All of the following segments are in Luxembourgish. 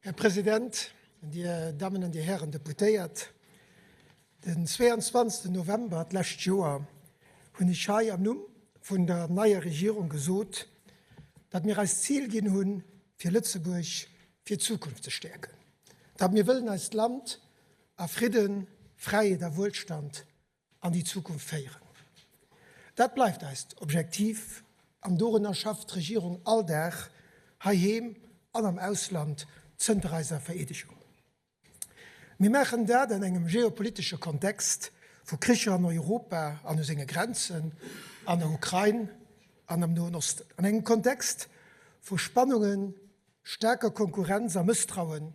Här President, Dir Dammen an Dir Hären Deputéiert, den 22. November d'lescht Joer hunn ech hei am Numm vun der neier Regierung gesot, datt mir eis d'Zil ginn hunn, fir Lëtzebuerg fir d'Zukunft ze stäerken, datt mir wëllen eist Land a Fridden, Fräiheet a Wuelstand an déi Zukunft féieren. Dat bleift eist Objektiv an dorunner schafft d'Regierung all Dag, heiheem an am Ausland, zënter eiser Vereedegung. Mir maachen dat an engem geopolitesche Kontext vu Kricher an Europa an u senge Grenzen, an der Ukrain an am Noen Osten, an engem Kontext vu Spannungen, staarker Konkurrenz a Mësstrauen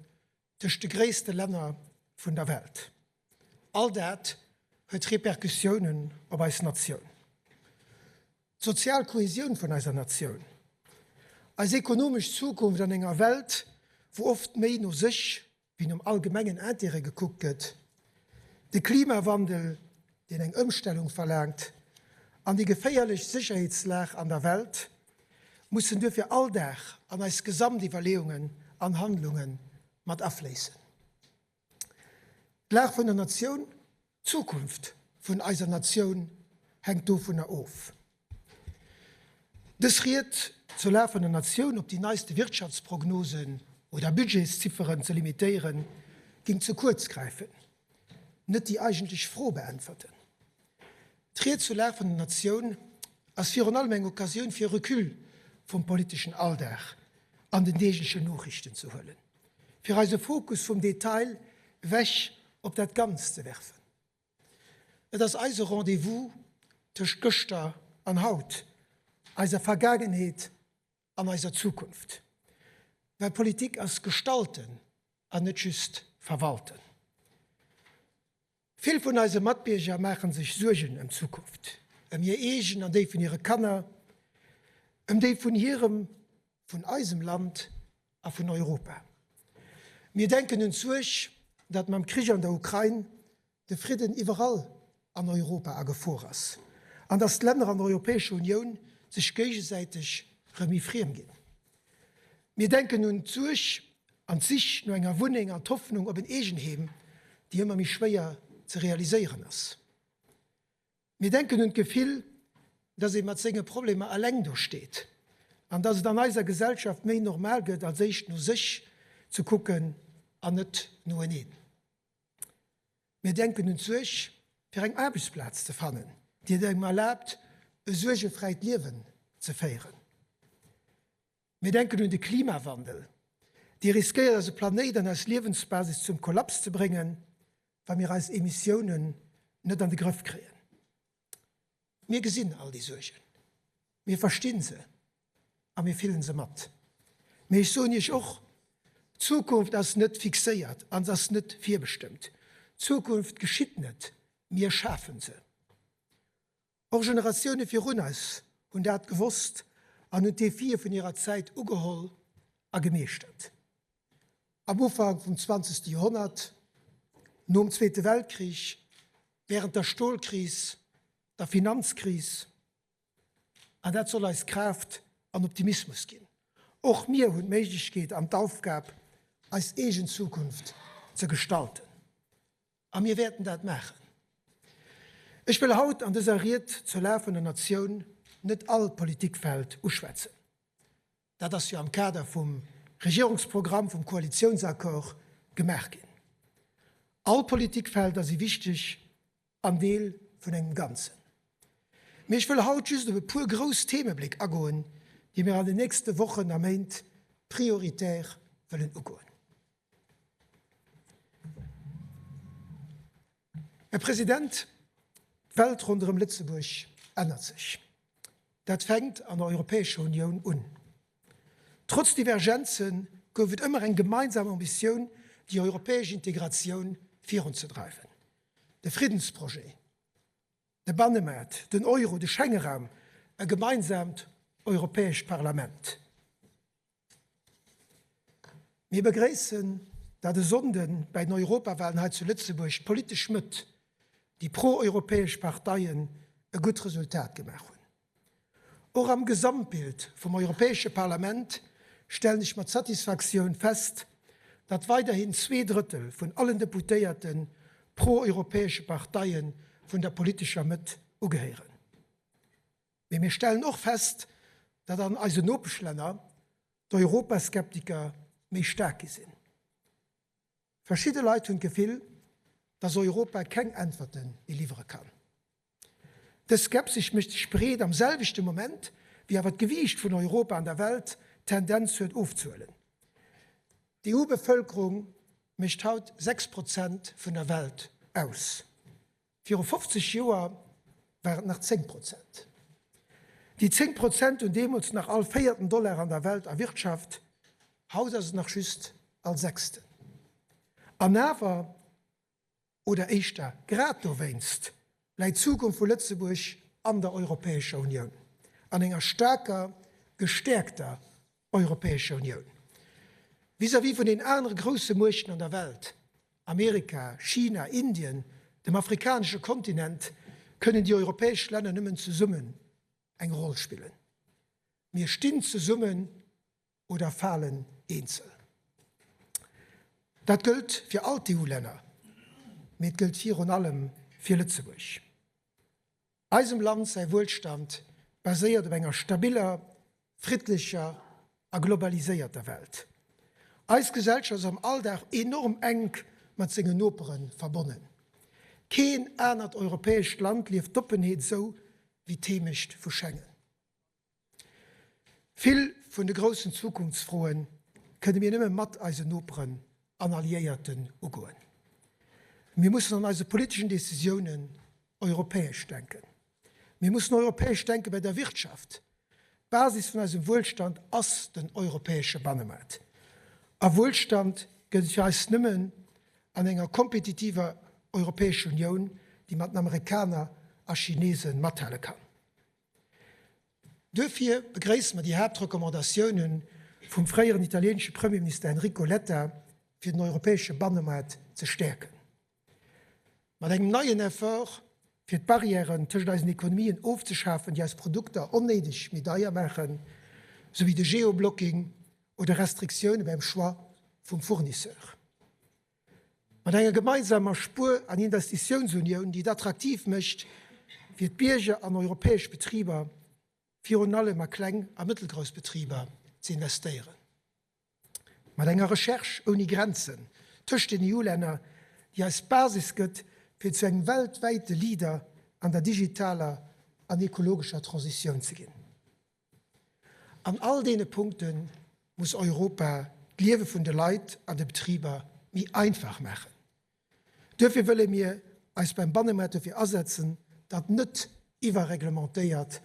tëscht de gréisste Länner vun der Welt. All dat huet Repercussiounen op eis Natioun. D'sozial Kohesioun vun eiser Natioun, eis ekonomesch Zukunft an enger Welt, wou oft méi no sech wéi nom allgemengen Intérêt gekuckt gëtt, de Klimawandel, deen eng Ëmstellung verlaangt, an déi geféierlech Sécherheetslag an der Welt mussen duerfir all Dag an eis gesamt Iwwerleeungen an Handlunge mat afléissen. D'Lag vun der Natioun, d'Zukunft vun eiser Natioun hänkt dovunner of. Dës Ried zur Lag vun der Natioun op déi neiste Wirtschaftsprognosen oder Budgetszifferen ze limitéieren, géing ze kuerz gräifen, net déi eigentlech Fro beäntwerten. D'Ried zur Lag vun der Natioun ass virun allem eng Occasioun fir Recul vum politeschen Alldag an den deeglechen Noriichten ze huelen, fir eise Fokus vum Detail ewech op dat Ganzt ze werfen. Et ass eise Rendez-vous tëscht gëschter an haut, eiser Vergaangenheet an eiser Zukunft. Well Politik ass gestalten an net just verwalten. Vill vun eise Matbierger maache sech Suergen ëm d'Zukunft, ëm hir eegen an déi vun hire Kanner, ëm déi vun hirem, vun eisem Land a vun Europa. Mir denken un d'Suerg, datt mam Krich an der Ukrain de Fridden iwwerall an Europa a Gefor ass an datt d'Länner an der Europäescher Unioun sech géigesäiteg rëm méi friem ginn. Mir denken un d'Suerg an d'Sich no enger Wunneng an d'Hoffnung op en Eegenheem, déi ëmmer méi schwéier ze realiséieren ass. Mir denken un d'Gefill, dass ee mat senge Problemer eleng do steet an dass et an eiser Gesellschaft méi normal gëtt, als éischt no sech ze kucken an net noeneen. Mir denken un d'Suerg, fir eng Aarbechtsplaz ze fannen, déi et engem erlaabt, e suergefräit Liewen ze féieren. Mir denken un de Klimawandel, dee riskéiert eise Planéit an eis Liewensbasis zum Kollaps ze bréngen, wa mir eis Emissiounen net an de Grëff kréien. Mir gesinn all déi Suergen, mir verstinn se a mir fillen se mat. Mee ech soen Iech och, D'Zukunft ass net fixéiert an se ass net virbestëmmt. D'Zukunft geschitt net, mir schafen se. Och Generatioune virun eis hunn dat gewosst an hunn d'Defie vun hirer Zäit ugeholl a gemeeschtert. Am Ufank vum zwanzegste Joerhonnert, nom Zweete Weltkrich, wärend der Stolkris, der Finanzkris. An dat soll eis Kraaft an Optimismus ginn. Och mir hunn d'Méiglechkeet an d'Aufgab, eis eegen Zukunft ze gestalten. A mir wäerten dat maachen. Ech wëll haut an dëser Ried zur Lag vun der Natioun net all Politikfeld uschwätzen. Dat ass jo am Kader vum Regierungsprogramm, vum Koalitiounsaccord gemaach ginn. All Politikfelder si wichteg an Deel vun engem Ganzen. Mee ech wëll haut just op e puer grouss Themebléck agoen, déi mir an den nächste Wochen a Méint prioritär wëllen ugoen. Här President, d'Welt ronderëm Lëtzebuerg ännert sech. Dat fänkt an der Europäescher Unioun un. Trotz Divergenze gouf et ëmmer eng gemeinsam Ambitioun, déi europäesch Integratioun virunzedreiwen. De Friddensprojet, de Bannemaart, den Euro, de Schengeraum, e gemeinsaamt europäescht Parlament. Mir begréissen, datt e Sonnde bäi den Europawalen hei zu Lëtzebuerg d'politesch Mëtt, déi pro-europäesch Parteien, e gutt Resultat gemaach hunn. Och am Gesamtbild vum Europäesche Parlament stellen ech mat Satisfaktioun fest, datt weiderhin 2/3 vun allen Deputéierte pro-europäesche Parteie vun der politescher Mëtt ugehéieren. Mee mir stellen och fest, datt an eisen Nopeschlänner d'Europaskeptiker méi staark gi sinn. Verschidde Leit hunn d'Gefill, datt Europa keng Äntwerte méi liwwere kann. Dës Skepsis mécht sech breet am selwechte Moment, wéi awer d'Gewiicht vun Europa an der Welt d'Tendenz huet ofzehuelen. D'EU-Bevëlkerung mécht haut 6 Prozent vun der Welt aus. Viru 50 Joer war et nach 10 Prozent. Déi 10 Prozent hunn deemools nach all véierten Dollar an der Welt erwirtschaft, haut ass et nach just all sechsten. An awer, oder éischter grad dowéinst, läit d'Zukunft vu Lëtzebuerg an der Europäescher Unioun, an enger staarker, gestäerkter Europäescher Unioun. Vis-à-vis vun den anere grousse Muechten an der Welt, Amerika, China, Indien, dem afrikanesche Kontinent, kënnen déi europäesch Länner nëmmen zesummen eng Roll spillen. Mir stinn zesummen oder falen eenzel. Dat gëllt fir all d'EU-Länner, mee et gëllt virun allem fir Lëtzebuerg. Eisem Land säi Wuelstand baséiert op enger stabiller, friddlecher a globaliséierter Welt. Eis Gesellschaft ass am Alldag enorm enk mat sengen Nopere verbonnen. Keen anert europäescht Land lieft d'Oppenheet esou wéi d'Heemecht vu Schengen. Vill vun de groussen Zukunftsfroe kënne mir nëmme mat eisen Noperen an Alliéierten ugoen. Mir mussen an eise politeschen Decisiounen europäesch denken. Mir mussen europäesch denke bei der Wirtschaft. D'Basis vun eisem Wuelstand ass den europäesche Bannemaart. A Wuelstand gëtt et fir eis nëmmen an enger kompetitiver Europäescher Unioun, déi mat den Amerikaner a Chinese mathale kann. Duerfir begréisse mer déi Haaptrecommandatioune vum fréieren italieenesche Premierminister Enrico Letta, fir den europäesche Bannemaart ze stäerken. Mat engem neien Effort, fir d'Barrièren tëscht eisen Ekonomien ofzeschafen, déi eis Produkter onnéideg méi deier maachen, souwéi de Geoblocking oder Restriktioune beim Choix vum Fournisseur. Mat enger gemeinsamer Spuer an Investitiounsunioun, déi et attraktiv mécht fir d'Bierger an europäesch Betriber, virun allem a kleng a mëttelgrouss Betriber, ze investéieren. Mat enger Recherche ouni Grenzen tëscht den EU-Länner, déi eis d'Basis gëtt, fir zu engem weltwäite Leader an der digitaler an ekologescher Transitioun ze ginn. An all deene Punkte muss Europa d'Liewe vun de Leit an de Betriber méi einfach maachen. Duerfir wëlle mir eis beim Bannemaart dofir asetzen, datt net iwwerreglementéiert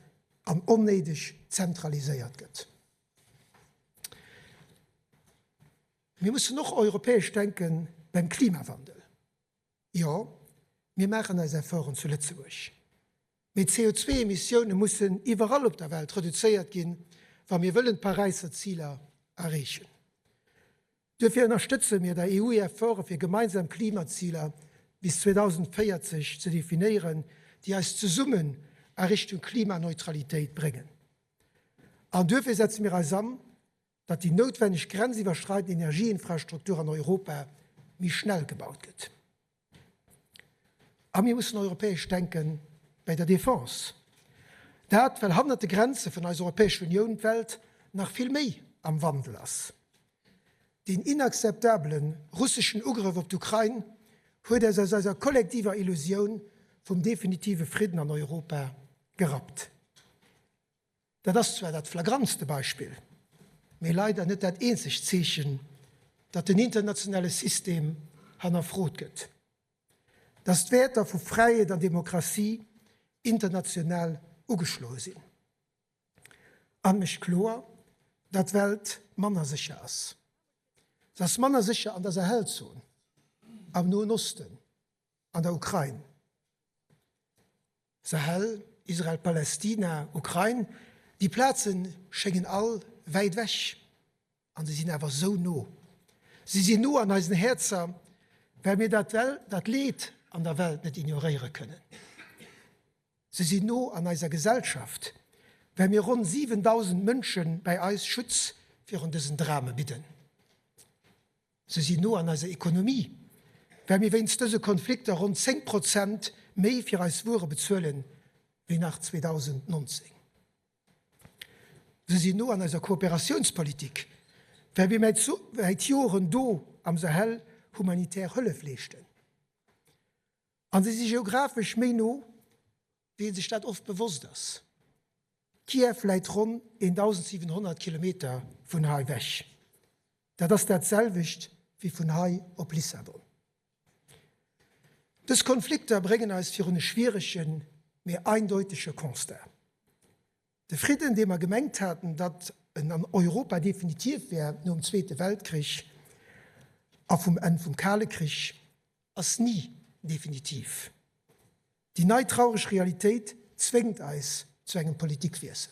an onnéideg zentraliséiert gëtt. Mir mussen och europäesch denke beim Klimawandel. Jo, mir maachen eis Efforten zu Lëtzebuerg, mee d'CO2-Emissioune mussen iwwerall op der Welt reduzéiert ginn, wa mir wëllen d'Paräisser Ziler erreechen. Duerfir ënnerstëtze mir der EU hir Efforte fir gemeinsam Klimaziler bis 2040 ze definéieren, déi eis zesummen a Richtung Klimaneutralitéit bréngen. An duerfir setze mir eis an, datt déi noutwenneg grenziwwerschreidend Energieinfrastruktur an Europa méi schnell gebaut gëtt. A mir mussen europäesch denke bei der Defense. Dat, well hannert de Grenze vun eiser Europäescher Unioun d'Welt nach vill méi am Wandel ass. Deen inakzeptabele russeschen Ugrëff op d'Ukrain huet eis aus eiser kollektiver Illusioun vum definitive Fridden an Europa gerappt. Dat ass zwar dat flagrantste Beispill, mee leider net dat eenzegt Zeechen, datt den internationale System hannerfrot gëtt, datt d'Wäerter vu Fräiheet an Demokratie international ugeschloe sinn. An mécht kloer, datt d'Welt manner sécher ass. Se ass manner sécher an der Sahelzon, am Noen Osten, an der Ukrain. Sahel, Israel, Palästina, Ukrain, déi Plaze schéngen all wäit ewech, an se sinn awer esou no. Si sinn no an eisen Häerzer, well mir dat dat Leed an der Welt net ignoréiere kënnen. Se sinn no an eiser Gesellschaft, well mir ronn 7.000 Mënsche bäi eis Schutz virun dësen Drame bidden. Se sinn no an eiser Ekonomie, well mir wéinst dëse Konflikter ronn 10 Prozent méi fir eis Wuere bezuelen, wéi nach 2019. Se sinn no an eiser Kooperatiounspolitik, well mir säit Joren do am Sahel humanitär Hëllef leeschten. A se si geografesch méi no, wéi ee sech dat oft bewosst ass. Kiew läit ronn 1.700 Kilometer vun hei ewech. Dat ass dat selwecht wéi vun hei op Lissabon. Dës Konflikter bréngen eis virun e schwieregen, mee eindeutege Constat. De Fridden, dee mer gemengt haten, datt en an Europa definitiv wär nom Zweete Weltkrich a vum Enn vum Kale Krich, ass ni definitiv. Déi nei traureg Realitéit zwéngt eis zu engem Politikwiessel.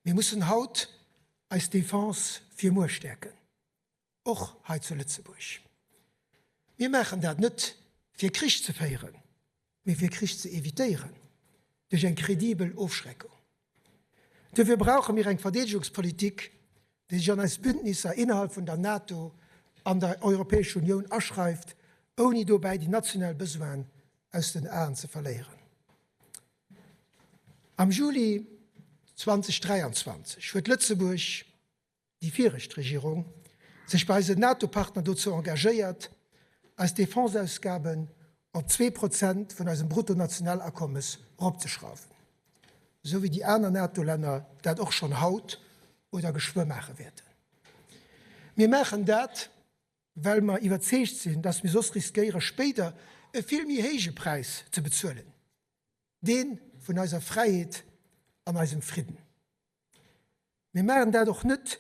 Mir mussen haut eis Defense fir muer stäerken, och hei zu Lëtzebuerg. Mir maachen dat net, fir Krich ze féieren, mee fir Krich ze evitéieren duerch eng kredibel Ofschreckung. Duerfir brauche mir eng Verdeedegungspolitik, déi sech an eis Bündnisser innerhalb vun der NATO an der Europäescher Unioun aschreift, ouni dobäi déi national Besoinen aus den Aen ze verléieren. Am Juli 2023 huet Lëtzebuerg, déi viregt Regierung, sech bei eisen NATO-Partner dozou engagéiert, eis Defenseausgaben op 2% vun eisem Bruttonationalakommes eropzeschrauwen, esou wéi déi aner NATO-Länner dat och schonn haut oder geschwë maache wäerten. Mir maachen dat, well mer iwwerzeegt sinn, dass mir soss riskéiere spéider e vill méi héije Präis ze bezuelen, dee vun eiser Fräiheet an eisem Fridden. Mir maachen dat och net,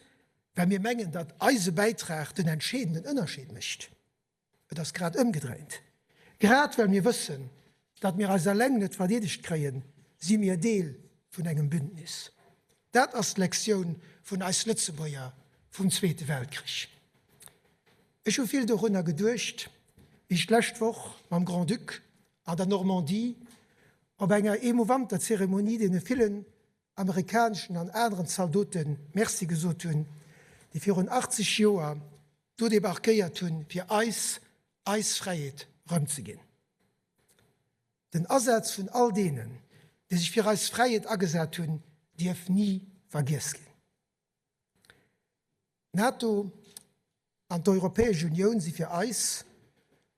well mir mengen, datt eise Bäitrag den entscheedenden Ënnerscheed mécht. Et ass grad ëmgedréint. Grad well mir wëssen, datt mir eis eleng net verdeedegt kréien, si mir Deel vun engem Bündnis. Dat ass d'Lektioun vun eis Lëtzebuerger vum Zweete Weltkrich. Ech hu vill dorunner geduecht, wéi ech d'lescht Woch mam Grand-Duc an der Normandie op enger emouvanter Zeremonie deene villen amerikaneschen an aneren Zaldote Merci gesot hunn, déi virun 80 Joer do debarquéiert hunn, fir eis eis Fräiheet rëmzeginn. Den Asaz vun all deenen, déi sech fir eis Fräiheet agesat hunn, dierf ni vergiess ginn. D'NATO an d'Europäesch Unioun si fir eis,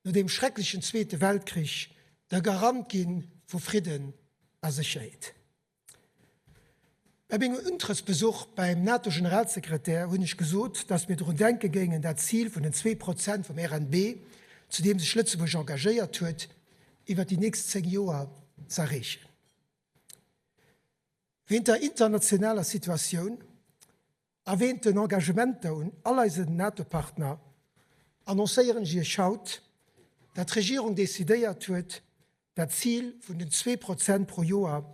no deem schrecklechen Zweete Weltkrich, de Garant gi vu Fridden a Sécherheet. Bei mengem Untrëttsbesuch beim NATO-Generalsekretär hunn ech gesot, datt mir drun denke géingen, dat Zil vun den 2% vum RNB, zu deem sech Lëtzebuerg engagéiert huet, iwwert déi nächst 10 Joer z'erreechen. Wéint der internationaler Situatioun a wéint den Engagementer un all eisen NATO-Partner annoncéieren ech Iech haut, datt d'Regierung decidéiert huet, dat Zil vun den 2% pro Joer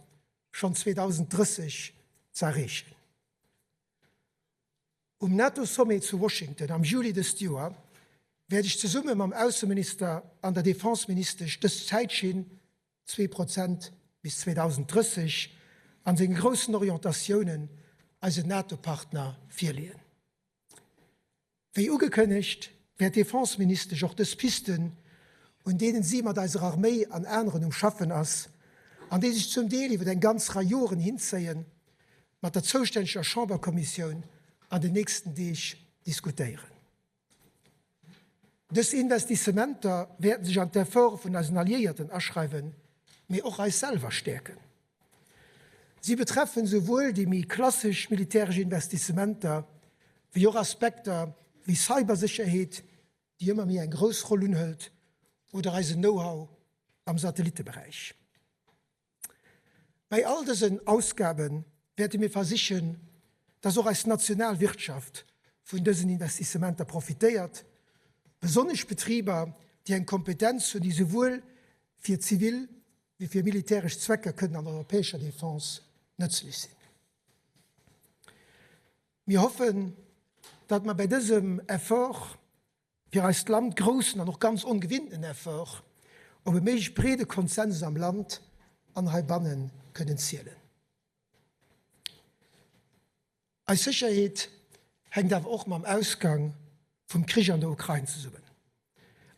schonn 2030 z'erreechen. Um NATO-Sommet zu Washington am Juli dëst Joer wäert ech zesumme mam Ausseminister an der Defenseministesch dës Zäitschinn, 2% bis 2030, an senge groussen Orientatiounen eisen NATO-Partner virleeën. Wéi ugekënnegt, wäert d'Defenseministesch och dës Pisten, un deenen si mat eiser Arméi an aneren um Schaffen ass, an déi sech zum Deel iwwer eng ganz Rei Joren hinzéien, mat der zoustänneger Chamberkommissioun an den nächsten Deeg diskutéieren. Dës Investissementer wäerten sech an d'Efforte vun eisen Alliéierten aschreiwen, mee och eis selwer stäerken. Si betreffen esouwuel déi méi klassesch militäresch Investissementer wéi och Aspekter wéi Cybersécherheet, déi ëmmer méi eng grouss Roll unhëlt, oder eisen Know-how am Satellitteberäich. Bei all dësen Ausgabe wäerte mir versichen, dass och eis national Wirtschaft vun dësen Investissementer profitéiert, besonnesch Betriber, déi eng Kompetenz hunn, déi souwuel fir zivil wéi fir militäresch Zwecker kënnen an der europäescher Defense nëtzlech sinn. Mir hoffen, datt mer bei dësem Effort, fir eist Land groussen an och ganz ongewinnten Effort, op e méiglech breede Konsensus am Land an heibanne kënnen zielen. Eis Sécherheet hänkt awer och mam Ausgang vum. vum Krich an der Ukrain zesummen.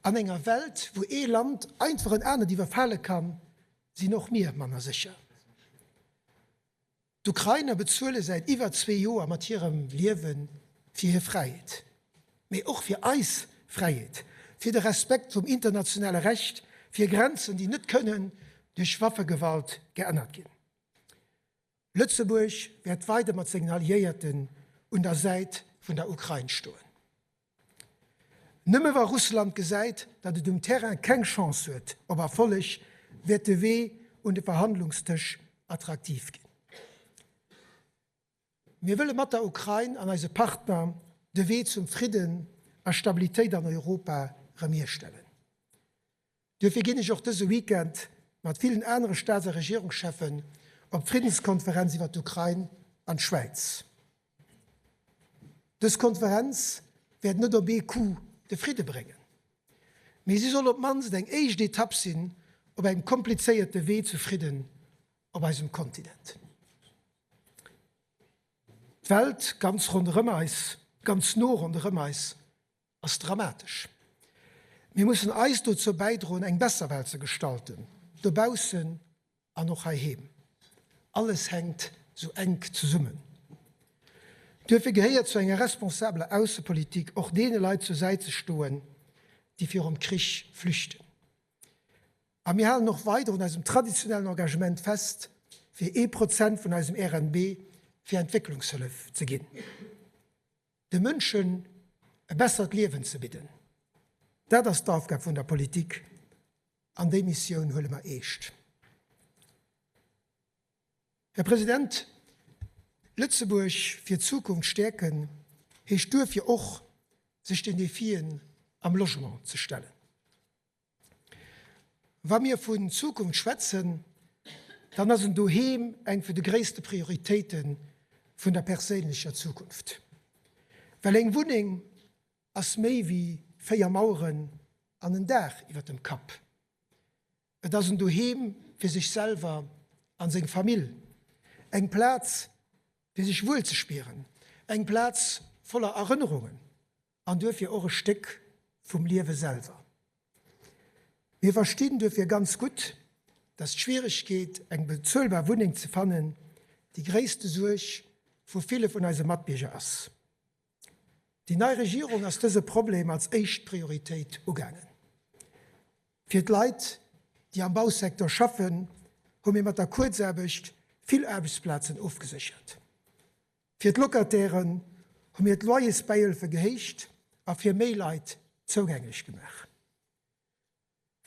An enger Welt, wou ee Land einfach en anert iwwerfale kann, sinn och mir manner sécher. D'Ukrainer bezuele säit iwwer zwee Joer mat hirem Liewe fir hir Fräiheet, mee och fir eis Fräiheet, fir de Respekt vum internationale Recht, fir Grenzen, déi net kënnen duerch Waffegewalt geännert ginn. Lëtzebuerg wäert weider mat sengen Alliéierten un der Säit vun der Ukrain stoen. Nëmme wa Russland gesäit, datt et um Terrain keng Chance huet op Erfolleg, wäert de Wee un de Verhandlungsdësch attraktiv ginn. Mir wëlle mat der Ukrain an eise Partner de Wee zum Fridden a Stabilitéit an Europa rëm hierstellen. Duerfir ginn ech och dëse Weekend mat villen anere Staats a Regierungscheffen op d'Friddenskonferenz iwwer d'Ukrain an d'Schwäiz. Dës Konferenz wäert net op ee Coup de Fridde bréngen, mee si soll op d'mannst eng éischt Etapp sinn op engem komplizéierte Wee zu Fridden op eisem Kontinent. D'Welt ganz ronderëm eis, ganz no ronderëm eis, ass dramatesch. Mir mussen eis dozou bäidroen, eng besser Welt ze gestalten, dobaussen an och heiheem. Alles hänkt sou enk zesummen. Duerfir gehéiert zu enger responsabeler Aussepolitik och deene Leit zur Säit ze stoen, déi virum Krich flüchten. A mir halen och weider un eisem traditionellen Engagement fest, fir ee Prozent vun eisem RNB fir Entwécklungshëllef ze ginn. De Mënschen e bessert Liewen ze bidden, dat ass d'Aufgab vun der Politik an déi Missioun huele mer eescht. Här President, Lëtzebuerg fir d'Zukunft stäerken heescht duerfir och, sech den Defien am Logement ze stellen. Wa mir vun Zukunft schwätzen, dann ass en Doheem eng vun de gréisste Prioritéite vun der perséinlecher Zukunft. Well eng Wunneng ass méi wéi 4 Maueren an en Daach iwwer dem Kapp. Et ass en Doheem fir sech selwer an seng Famill, eng Plaz fir sech wuel ze spieren, eng Plaz voller Erënnerungen an duerfir och e Stéck vum Liewe selwer. Mir verstinn duerfir ganz gutt, dass d'Schwieregkeet, eng bezuelbar Wunneng ze fannen, déi gréisste Suerg vu ville vun eise Matbierger ass. Déi nei Regierung ass dëse Problem als éischt Prioritéit ugaangen. Fir d'Leit, déi am Bausecteur schaffen, hu mir mat der Kuerzaarbecht vill Aarbechtsplazen ofgeséchert. Fir d'Locatairen hu mir d'Loyersbäihëlfe gehéicht a fir méi Leit zougänglech gemaach.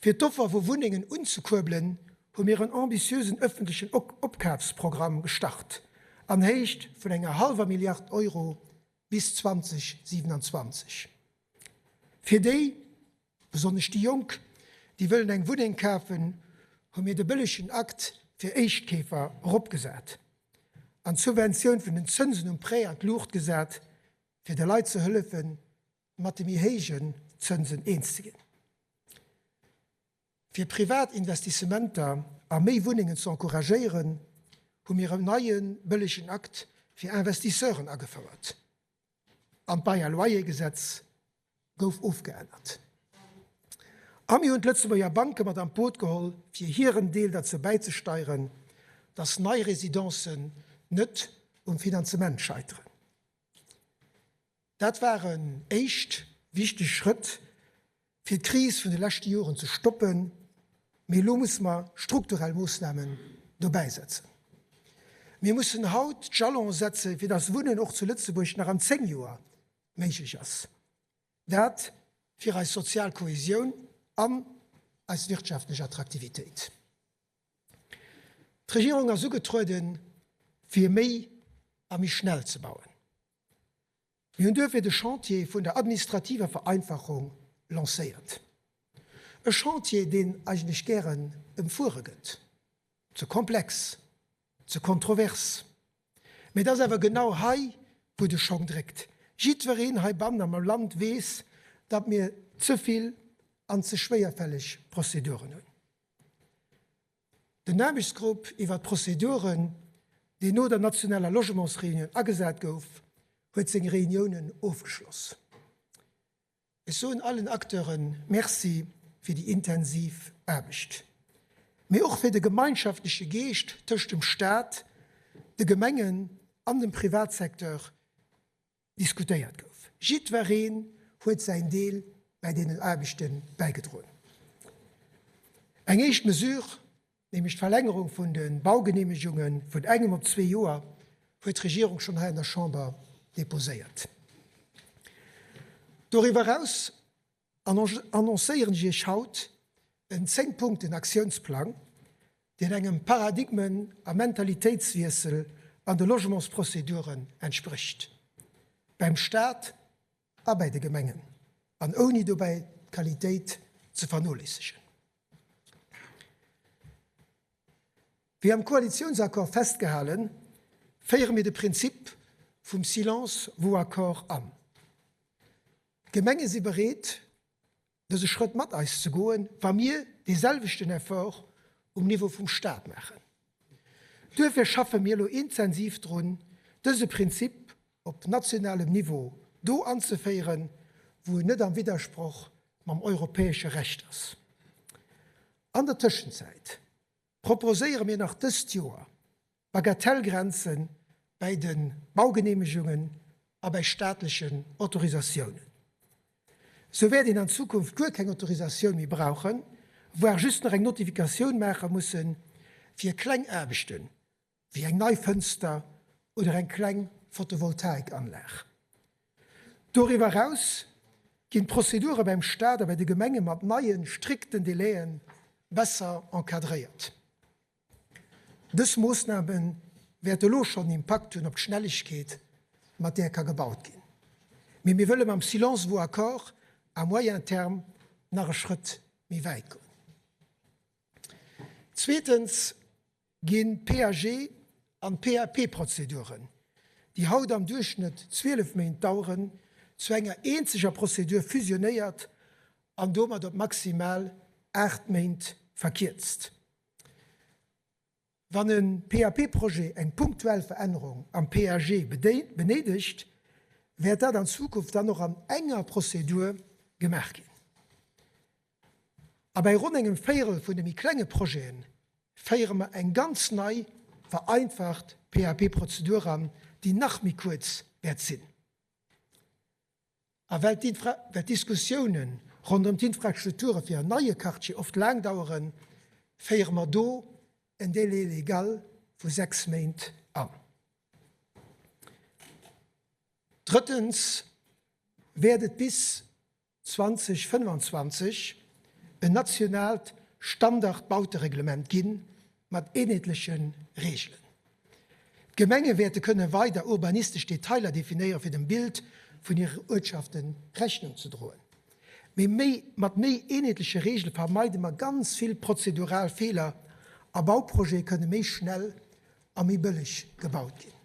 Fir d'Offer vu Wunnengen unzekuerbelen, hu mir en ambitiösen ëffentlechen Opkafsprogramm gestart an Héicht vun enger hallwer Milliard Euro bis 2027. Fir déi, besonnesch déi Jonk, déi wëllen eng Wunneng kafen, hu mir de bëllegen Akt fir Éischtkeefer eropgesat an d'Subventioun vun den Zënsen um Prêt an d'Luucht gesat, fir de Leit ze hëllefen, mat de méi héijen Zënsen eens ze ginn. Fir privat Investissementer a méi Wunnengen ze encouragéieren, hu mir en neie bëllegen Akt fir Investisseuren agefouert an d'Bail à loyer-Gesetz gouf ofgeännert. A mir hunn d'Lëtzebuerger Banke mat an d'Boot geholl, fir hiren Deel derzou bäizesteieren, dass nei Residencen net um Finanzement scheiteren. Dat waren éischt wichteg Schrëtt, fir d'Kris vun de leschte Joren ze stoppen, mee elo musse mer strukturell Moossnamen dobäisetzen. Mir mussen haut d'Jalone setzen, fir dass Wunnen och zu Lëtzebuerg nach an 10 Joer méiglech ass. Dat fir eis sozial Kohesioun an eis wirtschaftlech Attraktivitéit. D'Regierung ass ugetrueden, fir méi a méi schnell ze bauen. Mir hunn duerfir de Chantier vun der administrativer Vereinfachung lancéiert. E Chantier, deen eigentlech gären ëmfuere gëtt, ze komplex, ze kontrovers. Mee et ass awer genau hei, wou de Schong dréckt. Jiddwereen heibannen am Land weess, datt mir ze vill an ze schwéierfälleg Prozeduren hunn. Den Aarbechtsgrupp iwwer d'Prozeduren, deen no der nationaler Logementsreunioun agesat gouf, huet seng Reuniounen ofgeschloss. Ech soen allen Acteure Merci fir déi intensiv Aarbecht, mee och fir de gemeinschaftleche Geescht tëscht dem Staat, de Gemengen an dem Privatsecteur diskutéiert gouf. Jiddwereen huet säin Deel bäi deenen Aarbechte bäigedroen. Eng éischt Mesure, nämlech d'Verlängerung vun de Baugeneemegunge vun engem op zwee Joer, huet d'Regierung schonn hei an der Chamber deposéiert. Doriwwer eraus annoncéieren ech Iech haut en Zéng-Punkten-Aktiounsplang, deen engem Paradigmen a Mentalitéitswiessel an de Logementsprozeduren entsprécht, beim Staat a bäi de Gemengen, an ouni dobäi d'Qualitéit ze vernoléissegen. Wéi am Koalitiounsaccord festgehalen, féiere mir de Prinzip vum Silence vaut accord an. D'Gemenge si bereet, dëse Schrëtt mat eis ze goen, wa mir dee selwechten Effort um Niveau vum Staat maachen. Duerfir schaffe mir elo intensiv drun, dëse Prinzip op nationalem Niveau do anzeféieren, wou en net am Widdersproch mam europäesche Recht ass. An der Tëschenzäit proposéiere mir nach dëst Joer Bagatellgrenze bäi de Baugeneemegungen a bäi staatlechen Autorisatiounen. Sou wäert een an Zukunft guer keng Autorisatioun méi brauchen, voire just nach eng Notifikatioun maache mussen, fir kleng Aarbechten wéi eng nei Fënster oder eng kleng Photovoltaikanlag. Doriwwer eraus ginn d'Prozedure beim Staat a bei de Gemenge mat neie strikten Délaië besser encadréiert. Dës Moossname wäerte elo schonn Impakt hunn op d'Schnellegkeet, mat där ka gebaut ginn. Mee mir wëlle mam Silence vaut accord à moyen terme nach e Schrëtt méi wäit goen. Zweetens ginn d'PAG an d'PAP-Prozeduren, déi haut am Duerchschnëtt 12 Méint daueren, zu enger eenzeger Prozedur fusionéiert an domat op maximal 8 Méint verkierzt. Wann e PAP-Projet eng punktuell Verännerung am PAG benéidegt, wäert dat an Zukunft dann och an enger Prozedur gemaach ginn. A bäi ronn engem Véierel vun de méi klenge Projete féiere mer eng ganz nei, vereinfacht PAP-Prozedur an, déi nach méi kuerz wäert sinn. A well d'Diskussioune ronderëm d'Infrastrukture fir en neie Quartier oft laang daueren, féiere mer do en Délai légal vu 6 Méint an. Drëttens wäert et bis 2025 en nationaalt Standardbautereglement gi mat eenheetleche Reegelen. D'Gemenge wäerte kënne weider urbanistesch Detailer definéiere fir dem Bild vun hire Uertschafte Rechnung ze droen. Mee méi mat méi eenheetleche Reegele vermeide mer ganz vill prozedural Feeler a Bauprojete kënne méi schnell a méi bëlleg gebaut ginn.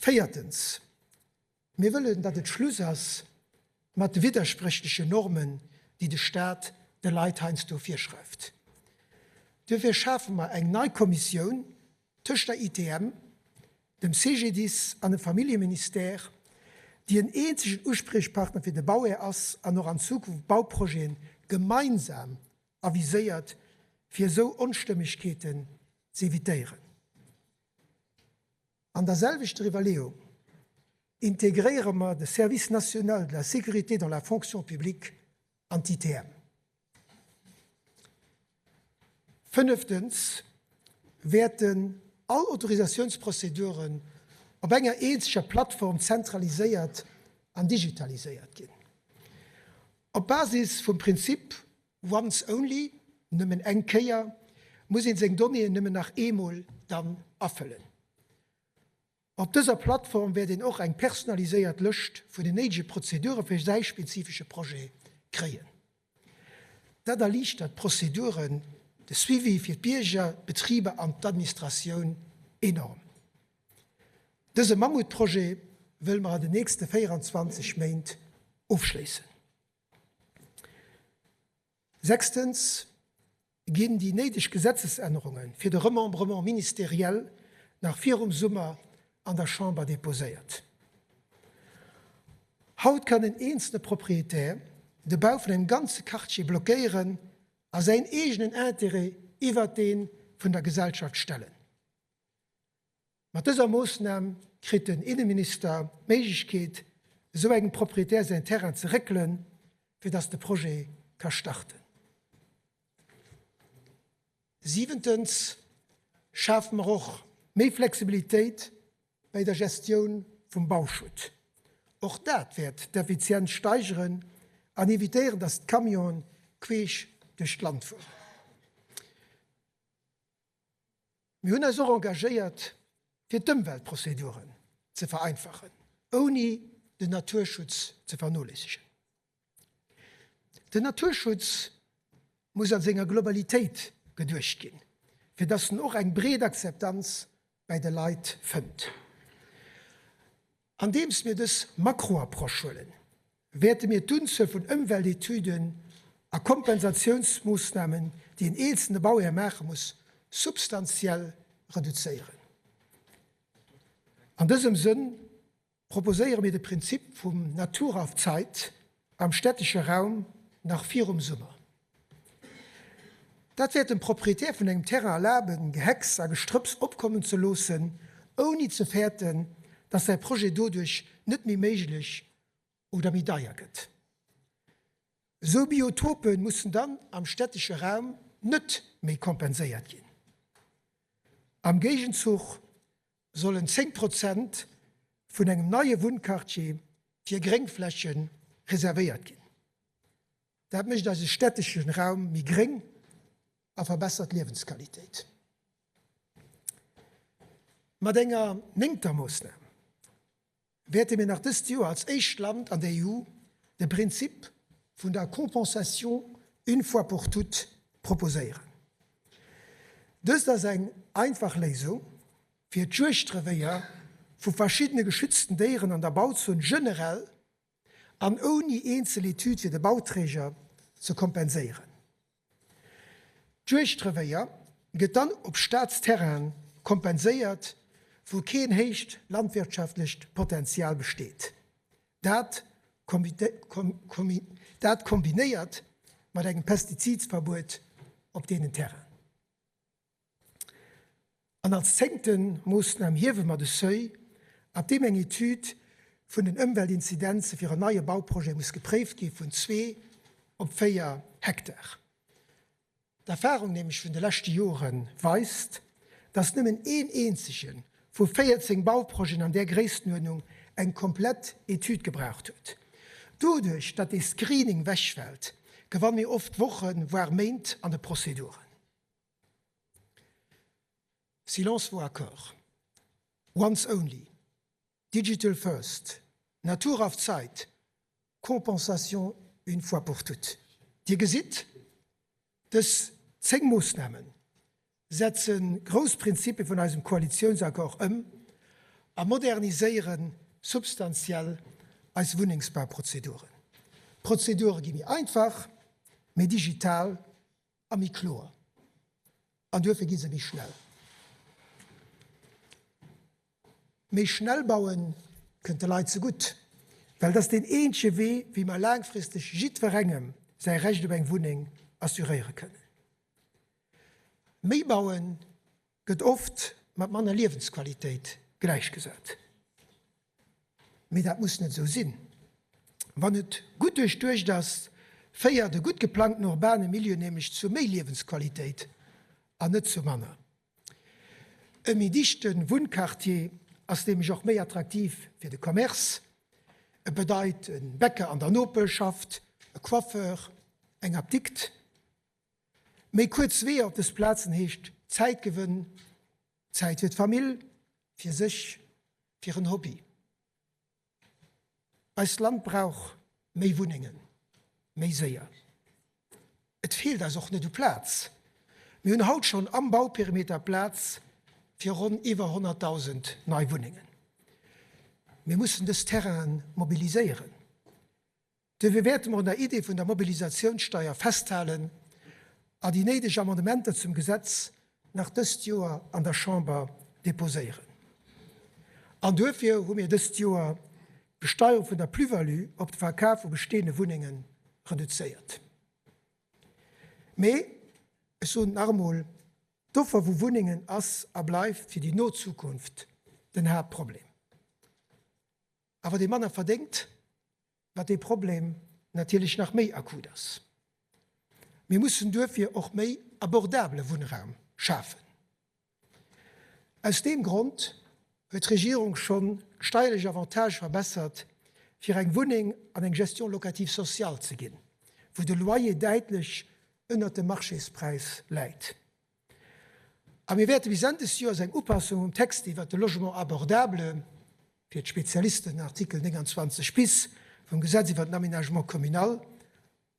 Véiertens, Mir wëllen, datt et Schluss ass mat de widderspréchlechen Normen, déi de Staat de Leit heiansdo virschreift. Duerfir schafe mer eng nei Kommissioun tëscht der ITM, dem CGDIS an dem Familljeministère, déi en eenzegen Uspriechpartner fir de Bauhär ass an och an Zukunft Bauprojete gemeinsam aviséiert, fir esou Onstëmmegkeeten z'evitéieren. An der selwechter Iwwerleeung integréiere mer de Service national de la sécurité dans la fonction publique an d'ITM. Fënneftens wäerten all Autorisatiounsprozeduren op enger eenzeger Plattform zentraliséiert an digitaliséiert ginn. Op Basis vum Prinzip once only, nëmmen eng Kéier, muss een seng Donnéeën nëmmen nach eemol dann afëllen. Op dëser Plattform wäert een och eng personaliséiert Lëscht vun den néidege Prozedure fir säi spezifesche Projet kréien. Dat erliichtert d'Prozeduren, de Suivi fir d'Bierger, d'Betriber an d'Administratioun enorm. Dëse Mammutprojet wëlle mer an den nächste 24 Méint ofschléissen. Sechstens ginn déi néideg Gesetzesännerunge fir de Remembrement ministériel nach virum Summer an der Chamber deposéiert. Haut kann en eenzelne Proprietär de Bau vun engem ganze Quartier blockéieren a säin eegenen Intérêt iwwert dee vun der Gesellschaft stellen. Mat dëser Moossnam kritt den Inneminister d'Méiglechkeet, esou engem Proprietär säin Terrain ze réckelen, fir datt de Projet ka starten. Siwentens schafe mer och méi Flexibilitéit bäi der Gestioun vum Bauschutt. Och dat wäert d'Effizienz steigeren an evitéieren, datt d'Camionen queesch duerch d'Land fueren. Mir hunn eis och engagéiert, fir d'Ëmweltprozeduren ze vereinfachen, ouni den Naturschutz ze vernoléissegen. Den Naturschutz muss a senger Globalitéit geduecht ginn, fir dass en och eng breet Akzeptanz bäi de Leit fënnt. Andeems mir dës Makroapproche huelen, wäerte mir d'Unzuel vun Ëmweltetüden a Kompensatiounsmoossnamen, déi en eenzelne Bauhär maache muss, substantiell reduzéieren. An dësem Sënn proposéiere mir de Prinzip vum Natur auf Zeit am städtesche Raum nach virum Summer. Dat wäert dem Proprietär vun engem Terrain erlaben, Gehecks a Gestrëpps opkommen ze loossen, ouni ze fäerten, dass säi Projet doduerch net méi méiglech oder méi deier gëtt. Esou Biotope mussen dann am städtesche Raum net méi kompenséiert ginn. Am Géigenzuch sollen 10 Prozent vun engem neie Wunnquartier fir Gréngfläche reservéiert ginn. Dat mécht eise städtesche Raum méi gréng a verbessert d'Liewensqualitéit. Mat enger néngter Moossnam wäerte mir nach dëst Joer als éischt Land an der EU de Prinzip vun der Compensation une fois pour toutes proposéieren. Dëst ass eng einfach Léisung, fir d'Juegdrevéier vu verschiddene geschützten Déieren an der Bauzon generell an ouni eenzel Etüd fir de Bauträger ze kompenséieren. D'Juegdrevéier gëtt dann op Staatsterraine kompenséiert, wou keen héicht landwirtschaftlecht Potenzial besteet. Dat kombinéiert mat engem Pestizidsverbuet op deenen Terrainen. An als zéngte Moossnam hiewe mer de Seuil, ab deem eng Etüd vun den Ëmweltinzidenze fir en neie Bauprojet muss gepréift gi vun zwee op 4 Hektar. D'Erfahrung nämlech vun de leschte Jore weist, dass nëmmen een eenzege vu 14 Bauprojeten an där Gréisstenuerdnung eng komplett Etüd gebraucht huet. Doduerch, datt dee Screening wechfält, gewanne mir oft Wochen, voire Méint an de Prozeduren. Silence vaut accord. Once only. Digital first. Natur auf Zeit. Compensation une fois pour toutes. Dir gesitt, dës 10 Moossname setze grouss Prinzipie vun eisem Koalitiounsaccord ëm a moderniséiere substantiell eis Wunnengsbauprozeduren. D'Prozedure gi méi einfach, méi digital a méi kloer. An duerfir gi se méi schnell. Méi schnell bauen kënnt de Leit zegutt, well et ass deen eenzege Wee, wéi mer laangfristeg jiddwerengem säi Recht op eng Wunneng assuréiere kënnen. Méi bauen gëtt oft mat manner Liewensqualitéit gläichgesat. Mee dat muss net esou sinn. Wann et gutt duerchduecht ass, féiert e gutt geplangten urbane Milieu nämlech zu méi Liewensqualitéit an net zu manner. E méi dichte Wunnquartier ass nämlech och méi attraktiv fir de Commerce. Et bedeit e Bäcker an der Nopeschschaft, e Coiffeur, eng Apdikt. Méi kuerz Weeër op dës Plazen heescht Zäitgewënn, Zäit fir d'Famill, fir sech, fir en Hobby. Eist Land brauch méi Wunnengen, méi séier. Et feelt eis och net u Plaz. Mir hunn haut schonn am Bauperimeter Plaz fir ronn iwwer 100.000 nei Wunnengen. Mir mussen dës Terrainen mobiliséieren. Duerfir wäerte mer un der Idee vun der Mobilisatiounssteier festhalen a déi néideg Amendementer zum Gesetz nach dëst Joer an der Chamber deposéieren. An duerfir hu mir dëst Joer. d'Besteierung vun der Plus-value op de Verkaf vu bestehende Wunnenge reduzéiert. Mee, ech soen et nach emol, d'Offer vu Wunnengen ass a bleift fir déi no Zukunft den Haaptproblem. Awer dee manner verdéngt, wat dee Problem natierlech nach méi akut ass. Mir mussen duerfir och méi abordabele Wunnraum schafen. Aus deem Grond huet d'Regierung schonn d'steierlech Avantagë verbessert, fir eng Wunneng an eng Gestion locative sociale ze ginn, wou de Loyer däitlech ënnert dem Marchéspräis läit. A mir wäerte bis Enn des Joers eng Upassung um Text iwwert de Logement abordable, fir d'Spezialisten den Artikel 29 bis vum Gesetz iwwert den Aménagement communal,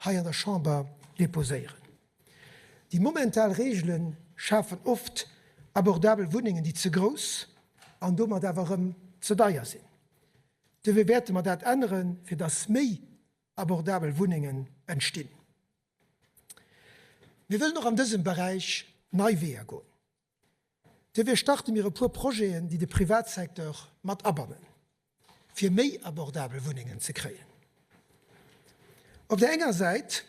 hei an der Chamber deposéieren. Déi momental Reegele schafen oft abordabel Wunnengen, déi ze grouss an domat awer erëm ze deier sinn. Dofir wäerte mer dat änneren, fir dass méi abordabel Wunnengen entstinn. Mir wëllen och an dësem Beräich nei Weeër goen. Dofir starte mir e puer Projeten, déi de Privatsecteur mat abannen, fir méi abordabel Wunnengen ze kréien. Op där enger Säit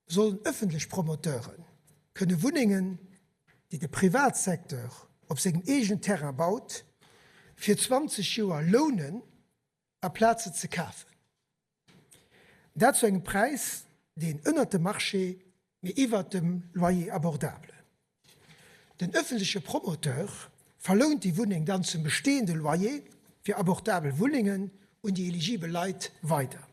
sollen ëffentlech Promoteure kënne Wunnengen, déi de Privatsecteur op sengem eegenen Terrain baut, fir 20 Joer lounen, aplaz se ze kafen. Dat zu engem Präis, deen ënnert dem Marché, mee iwwert dem Loyer abordable. Den ëffentleche Promoteur verlount déi Wunneng dann zum bestehende Loyer fir abordabel Wunnengen un déi eligibel Leit weider.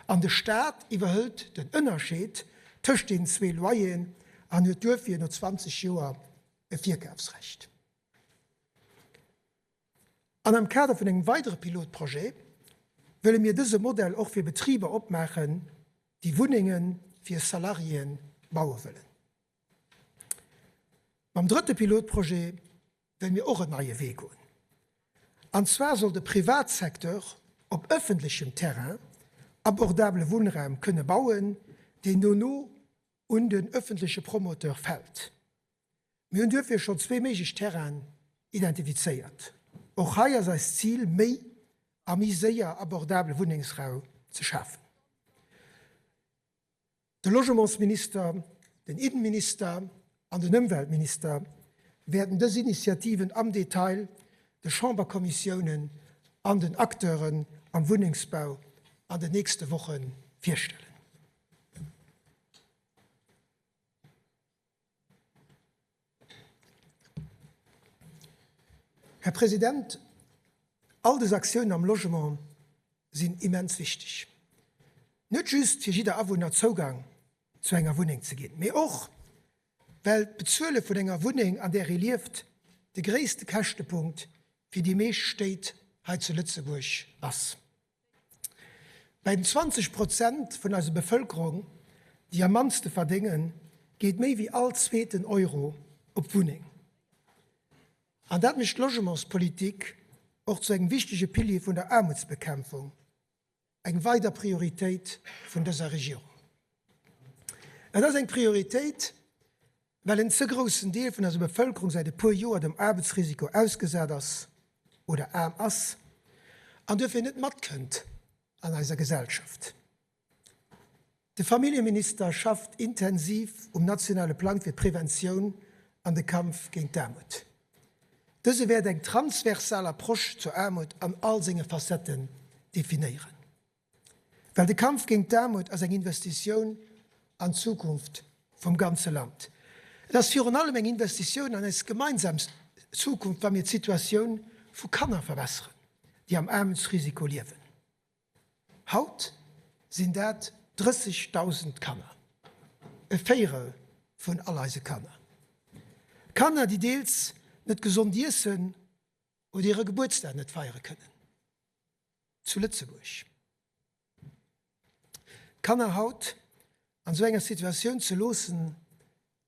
An de Staat iwwerhëlt den Ënnerscheed tëscht deenen zwee Loyeren an huet duerfir no 20 Joer e Virkafsrecht. An am Kader vun engem weidere Pilotprojet wëlle mir dëse Modell och fir Betriber opmaachen, déi Wunnenge fir Salariéen baue wëllen. Mam drëtte Pilotprojet wëlle mir och en neie Wee goen. An zwar soll de Privatsecteur op ëffentlechem Terrain abordabele Wunnraum kënne bauen, deen dono un den ëffentleche Promoteur fält. Mir hunn duerfir schonn zwee méiglech Terrainen identifizéiert. Och hei ass eist Zil, méi a méi séier abordabele Wunnengsrau ze schafen. De Logementsminister, den Innenminister an den Ëmweltminister wäerten dës Initiativen am Detail de Chamberkommissiounen an den Acteuren am Wunnengsbau an den nächste Woche virstellen. Här President, all dës Aktiounen am Logement sinn immens wichteg, net just fir jidder Awunner Zougang zu enger Wunneng ze ginn, mee och well d'Bezuele vun enger Wunneng, an där ee lieft, de gréisste Käschtepunkt fir déi meescht Stéit hei zu Lëtzebuerg ass. Bei den 20 Prozent vun eiser Bevëlkerung, déi am mannste verdéngen, geet méi wéi all zweeten Euro op d'Wunneng. An dat mécht d'Logementspolitik och zu engem wichtege Pilier vun der Aarmutsbekämpfung, eng weider Prioritéit vun dëser Regierung. Et ass eng Prioritéit, Well en ze groussen Deel vun eiser Bevëlkerung säit e puer Joer dem Aarbechtsrisiko ausgesat ass oder aarm ass an duerfir net matkënnt an eiser Gesellschaft. De Familljeminister schafft intensiv um nationale Plang fir d'Preventioun an de Kampf géint d'Aarmut. Dëse wäert eng transversal Approche zur Aarmut an all senge Facetten definéieren. Well de Kampf géint d'Aarmut ass eng Investitioun an d'Zukunft vum ganze Land. Et ass virun allem eng Investitioun an eis gemeinsam Zukunft, wa mir d'Situatioun vu Kanner verbesseren, déi am Aarmutsrisiko liewen. Haut sinn dat 30.000 Kanner, e Véierel vun all eise Kanner. Kanner, déi deels net gesond iessen oder hire Gebuertsdag net feiere kënnen. Zu Lëtzebuerg. Kanner haut an esou enger Situatioun ze loossen,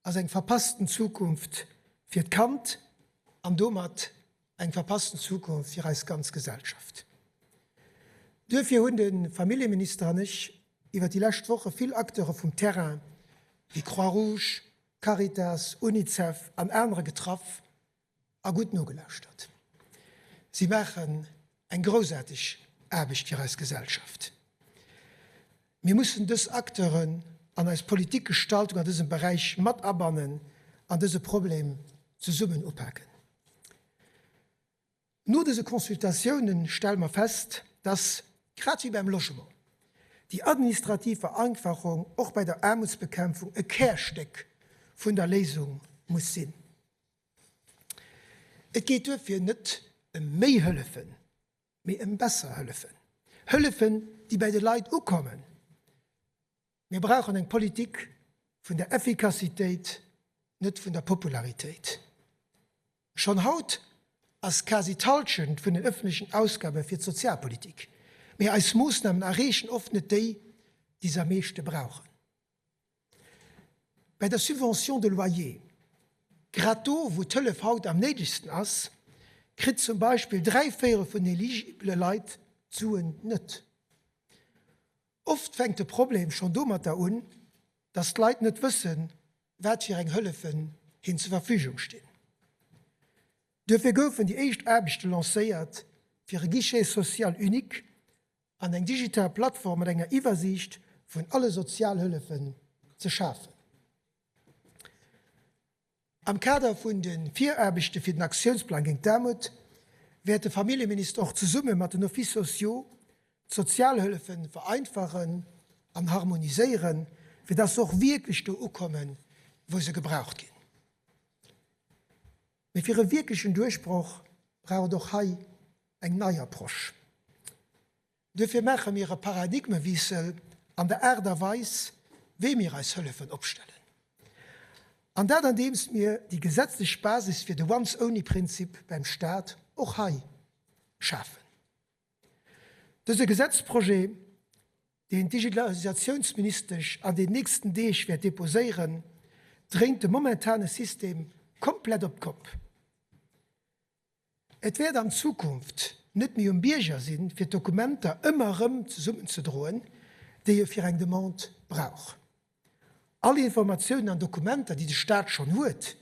ass eng verpassten Zukunft fir d'Kand an domat eng verpassten Zukunft fir eis ganz Gesellschaft. Duerfir hunn de Familljeminister an ech iwwer déi lescht Woche vill Acteure vum Terrain wéi Croix-Rouge, Caritas, Unicef an anerer getraff a gutt nogelauschtert. Si maachen eng groussaarteg. Aarbecht fir eis Gesellschaft. Mir mussen dës Acteuren an eis Politikgestaltung an dësem Beräich mat abannen an dëse Problem zesummen upaken. No dëse Consultatiounen stelle mer fest, dass, grad wéi beim Logement, déi administrativ Vereinfachung och bei der Aarmutsbekämpfung e Kärstéck vun der Léisung muss sinn. Et geet duerfir net ëm méi Hëllefen, mee ëm besser Hëllefen, Hëllefen, déi bei de Leit ukommen. Mir brauchen eng Politik vun der Effikassitéit, net vun der Popularitéit. Schonn haut ass quasi d'Hallschent vun den ëffentlechen Ausgabe fir d'Sozialpolitik, mee eis Moossnamen erreechen oft net déi, déi se am meeschte brauchen. Bei der Subvention de loyer, grad do wou d'Hëllef haut am néidegsten ass, kritt zum Beispill dräivéierel vun den eligibele Leit d'Suen net. Oft fänkt de Problem schonn domatter un, dass d'Leit net wëssen, wat fir eng Hëllefen hinn zur Verfügung stinn. Duerfir goufen déi éischt Aarbechte lancéiert, fir e Guichet social unique an eng digital Plattform mat enger Iwwersiicht vun alle Sozialhëllefen ze schafen. Am Kader vun de Viraarbechte fir den Aktiounsplang géint d'Aarmut wäert de Familljeminister och zesumme mat den Offices sociaux d'Sozialhëllefe vereinfachen an harmoniséieren, fir dass se och wierklech do ukommen, wou se gebraucht ginn. Mee fir e wierklechen Duerchbroch brauch et och hei eng nei Approche. Duerfir maache mir e Paradigmewiessel an der Aart a Weis, wéi mir eis Hëllefen opstellen. An dat andeems mir déi gesetzlech Basis fir de Once-Only-Prinzip beim Stat och hei schafen. Dëse Gesetzprojet, deen d'Digitalisatiounsministesch an den nächsten Deeg wäert deposéieren, dréint de momentane System komplett op d'Kopp. Et wäert an Zukunft net méi um Bierger sinn, fir d'Dokumenter ëmmer erëm zesummenzedroen, déi e fir eng Demande brauch. All Informatiounen an Dokumenter, déi de Staat schonn huet,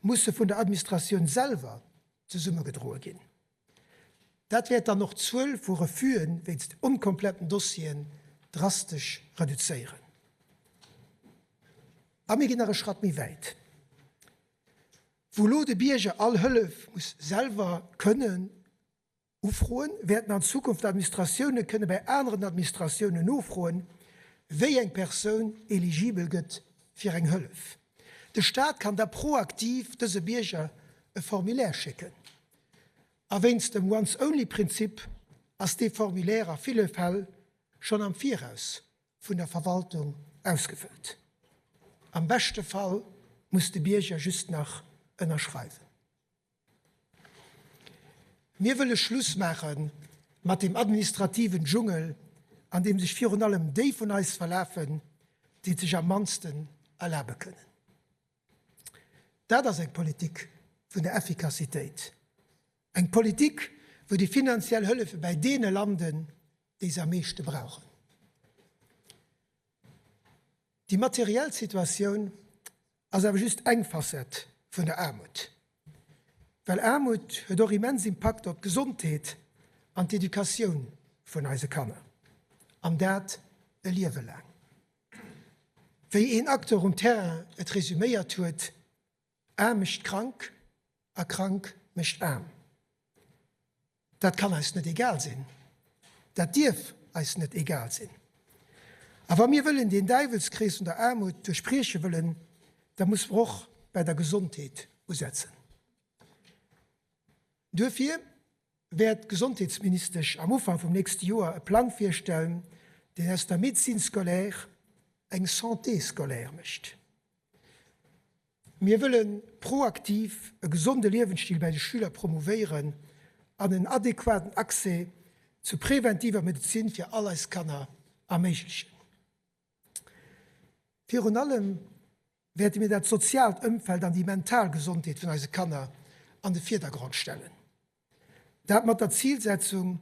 musse vun der Administratioun selwer zesummegedroe ginn. Dat wäert dann och d'Zuel vu Refusë wéinst onkompletten Dossieren drastesch reduzéieren. A mir ginn nach e Schratt méi wäit. Wou elo de Bierger all Hëllef muss selwer kënnen ufroen, wäerten an Zukunft d'Administratioune kënne bei aneren Administratiounen nofroen, wéi eng Persoun eligibel gëtt fir eng Hëllef. De Staat kann da proaktiv dëse Bierger e Formulaire schécken. A wéinst dem Once-Only-Prinzip ass dee Formulaire a ville Fäll schonn am Viraus vun der Verwaltung ausgefëllt. Am beschte Fall muss de Bierger just nach ënnerschreiwen. Mir wëlle Schluss maache mat deem administrativen Dschungel, an deem sech virun allem déi vun eis verlafen, déi et sech am mannsten erlabe kënnen. Dat ass eng Politik vun der Effikassitéit, eng Politik, wou déi finanziell Hëllefe bäi deene landen, déi se am meeschte brauchen. Déi materiell Situatioun ass awer just eng Facette vun der Aarmut, well Aarmut huet och immens Impakter op d'Gesondheet an d'Educatioun vun eise Kanner, an dat e Liewe laang. Wéi een Acteur um Terrain et resuméiert huet, Aarm mécht krank a krank mécht aarm. Dat kann eis net egal sinn. Dat dierf eis net egal sinn. A wa mir wëllen deen Däiwelskrees vun der Aarmut duerchbrieche wëllen, da muss mer och bäi der Gesondheet usetzen. Duerfir wäert d'Gesondheetsministesch am Ufank vum nächste Joer e Plang virstellen, deen aus der Médecine scolaire eng Santé scolaire mécht. Mir wëlle proaktiv e gesonde Liewensstil bäi de Schüler promouvéieren an en adequaten Accès zu preventiver Medezin fir all eis Kanner erméiglechen. Virun allem wäerte mir dat soziaalt Ëmfeld an déi mental Gesondheet vun eise Kanner an de Virdergrond stellen. Dat mat der Zilsetzung,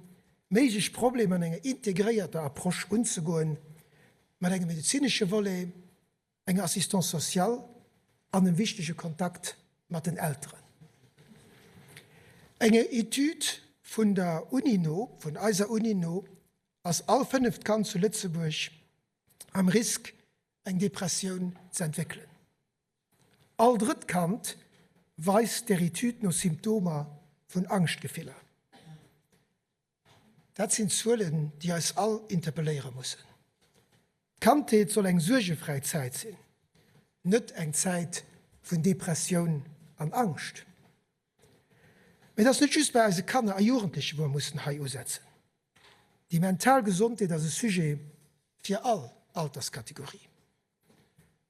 méiglech Problemer an enger integréierter Approche unzegoen, mat engem medezinesche Volet, enger Assistance sociale an dem wichtege Kontakt mat den Elteren. Eng Etüd. vun der Uni no, vun eiser Uni no, ass all fënneft Kand zu Lëtzebuerg am Risk, eng Depressioun ze entwéckelen. All drëtt Kand weist der Etüd no Symptomer vun Angschtgefiller. Dat sinn Zuelen, déi eis all interpelléiere mussen. D'Kandheet soll eng suergefräi Zäit sinn, net eng Zäit vun Depressioun an Angscht. Mee et ass net just bei eise Kanner a Jugendleche wou mer mussen hei usetzen. Déi mental Gesondheet ass e Sujet fir all Alterskategorie.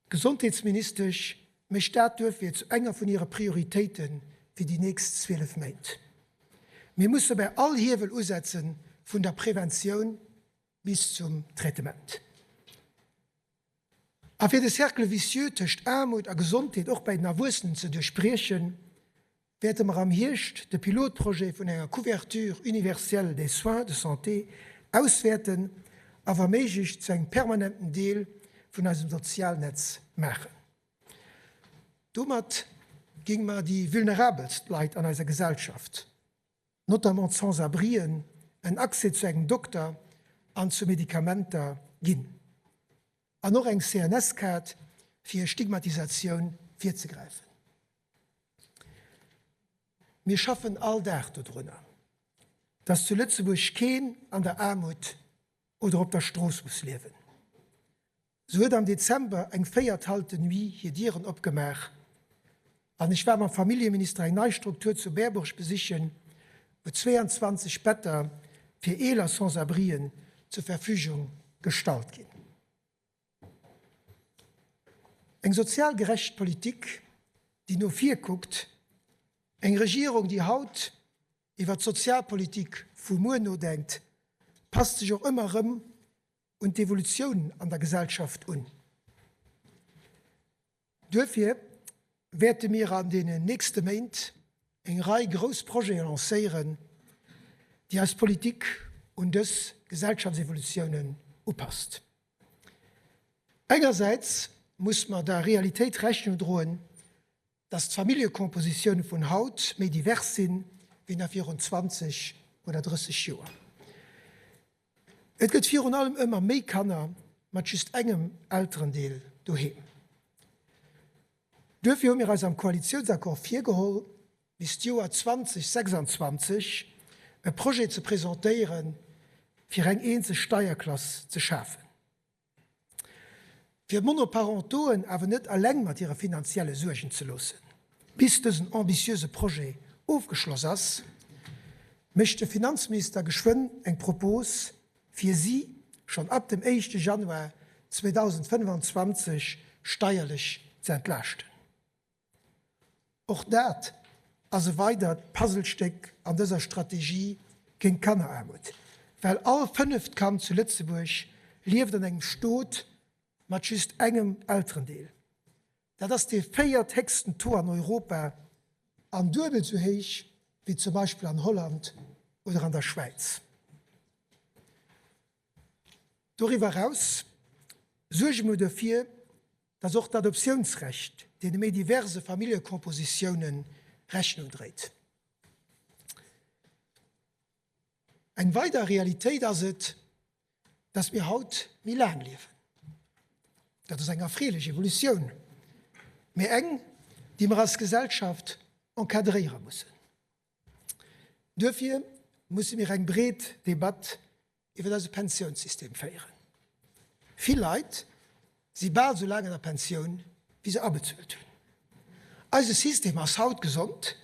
D'Gesondheetsministesch mécht dat duerfir zu enger vun hire Prioritéite fir déi nächst 12 Méint. Mir musse bei all Hiewel usetzen, vun der Preventioun bis zum Traitement. A fir de Cercle vicieux tëscht Aarmut a Gesondheet och bei den Erwuessenen ze duerchbriechen, wäerte mer am Hierscht de Pilotprojet vun enger Couverture universelle des soins de santé auswäerten a wa méiglech zu engem permanenten Deel vun eisem Sozialnetz maachen. Domat géinge mer déi vulnerabelst Leit an eiser Gesellschaft, notamment d'Sans-abrien, en Accès zu engem Dokter an zu Medikamenter ginn. An och eng CNS-Kaart, fir Stigmatisatioun virzegräifen. Mir schaffen all Dag dodrunner, dass zu Lëtzebuerg keen an der Aarmut oder op der Strooss muss liewen. Sou huet am Dezember eng véiert Halte Nuit hir Dieren opgemaach an ech war mam Familljeminister eng nei Struktur zu Berbourg besichen, wou 22 Better fir eeler Sans-abrien zur Verfügung gestallt ginn. Eng sozial gerecht Politik, déi no vir kuckt, eng Regierung, déi haut iwwer d'Sozialpolitik vu muer nodenkt, passt sech och ëmmer erëm un d'Evolutioun an der Gesellschaft un. Duerfir wäerte mir an deenen nächste Méint eng Rei grouss Projete lancéieren, déi eis Politik un dës Gesellschaftsevolutiounen upasst. Engersäits muss mer der Realitéit Rechnung droen, dass d'Familljecompositioune vun haut méi divers sinn, wéi nach virun 20 oder 30 Joer. Et gëtt virun allem ëmmer méi Kanner mat just engem Elterendeel doheem. Duerfir hu mir eis am Koalitiounsaccord virgeholl, bis d'Joer 2026 e Projet ze presentéieren, fir eng eenzeg Steierklass ze schafen. Fir d'Monoparentoen awer net eleng mat hire finanzielle Suergen ze loossen, bis dësen ambitiöse Projet ofgeschloss ass, mécht de Finanzminister geschwënn eng Propos, fir si schonn ab dem éischte Januar 2025 steierlech ze entlaaschten. Och dat ass e weidert Puzzlestéck an dëser Strategie géint d'Kanneraarmut, well all fënneft Kand zu Lëtzebuerg lieft an engem Stot mat just engem Elterendeel. Dat ass dee véierthéchsten Taux an Europa an duebel esou héich wéi zum Beispill an Holland oder an der Schwäiz. Doriwwer eraus suerge mir dofir, dass och d'Adoptiounsrecht deene méi diverse Familljecompositiounen Rechnung dréit. Eng weider Realitéit ass et, dass mir haut méi laang liewen. Dat ass eng erfreelech Evolutioun, mee eng, déi mer als Gesellschaft encadréiere mussen. Duerfir musse mir eng breet Debatt iwwer eise Pensiounssystem féieren. Vill Leit si bal esou laang an der Pensioun, wéi se abezuelt hunn. Eise System ass haut gesond,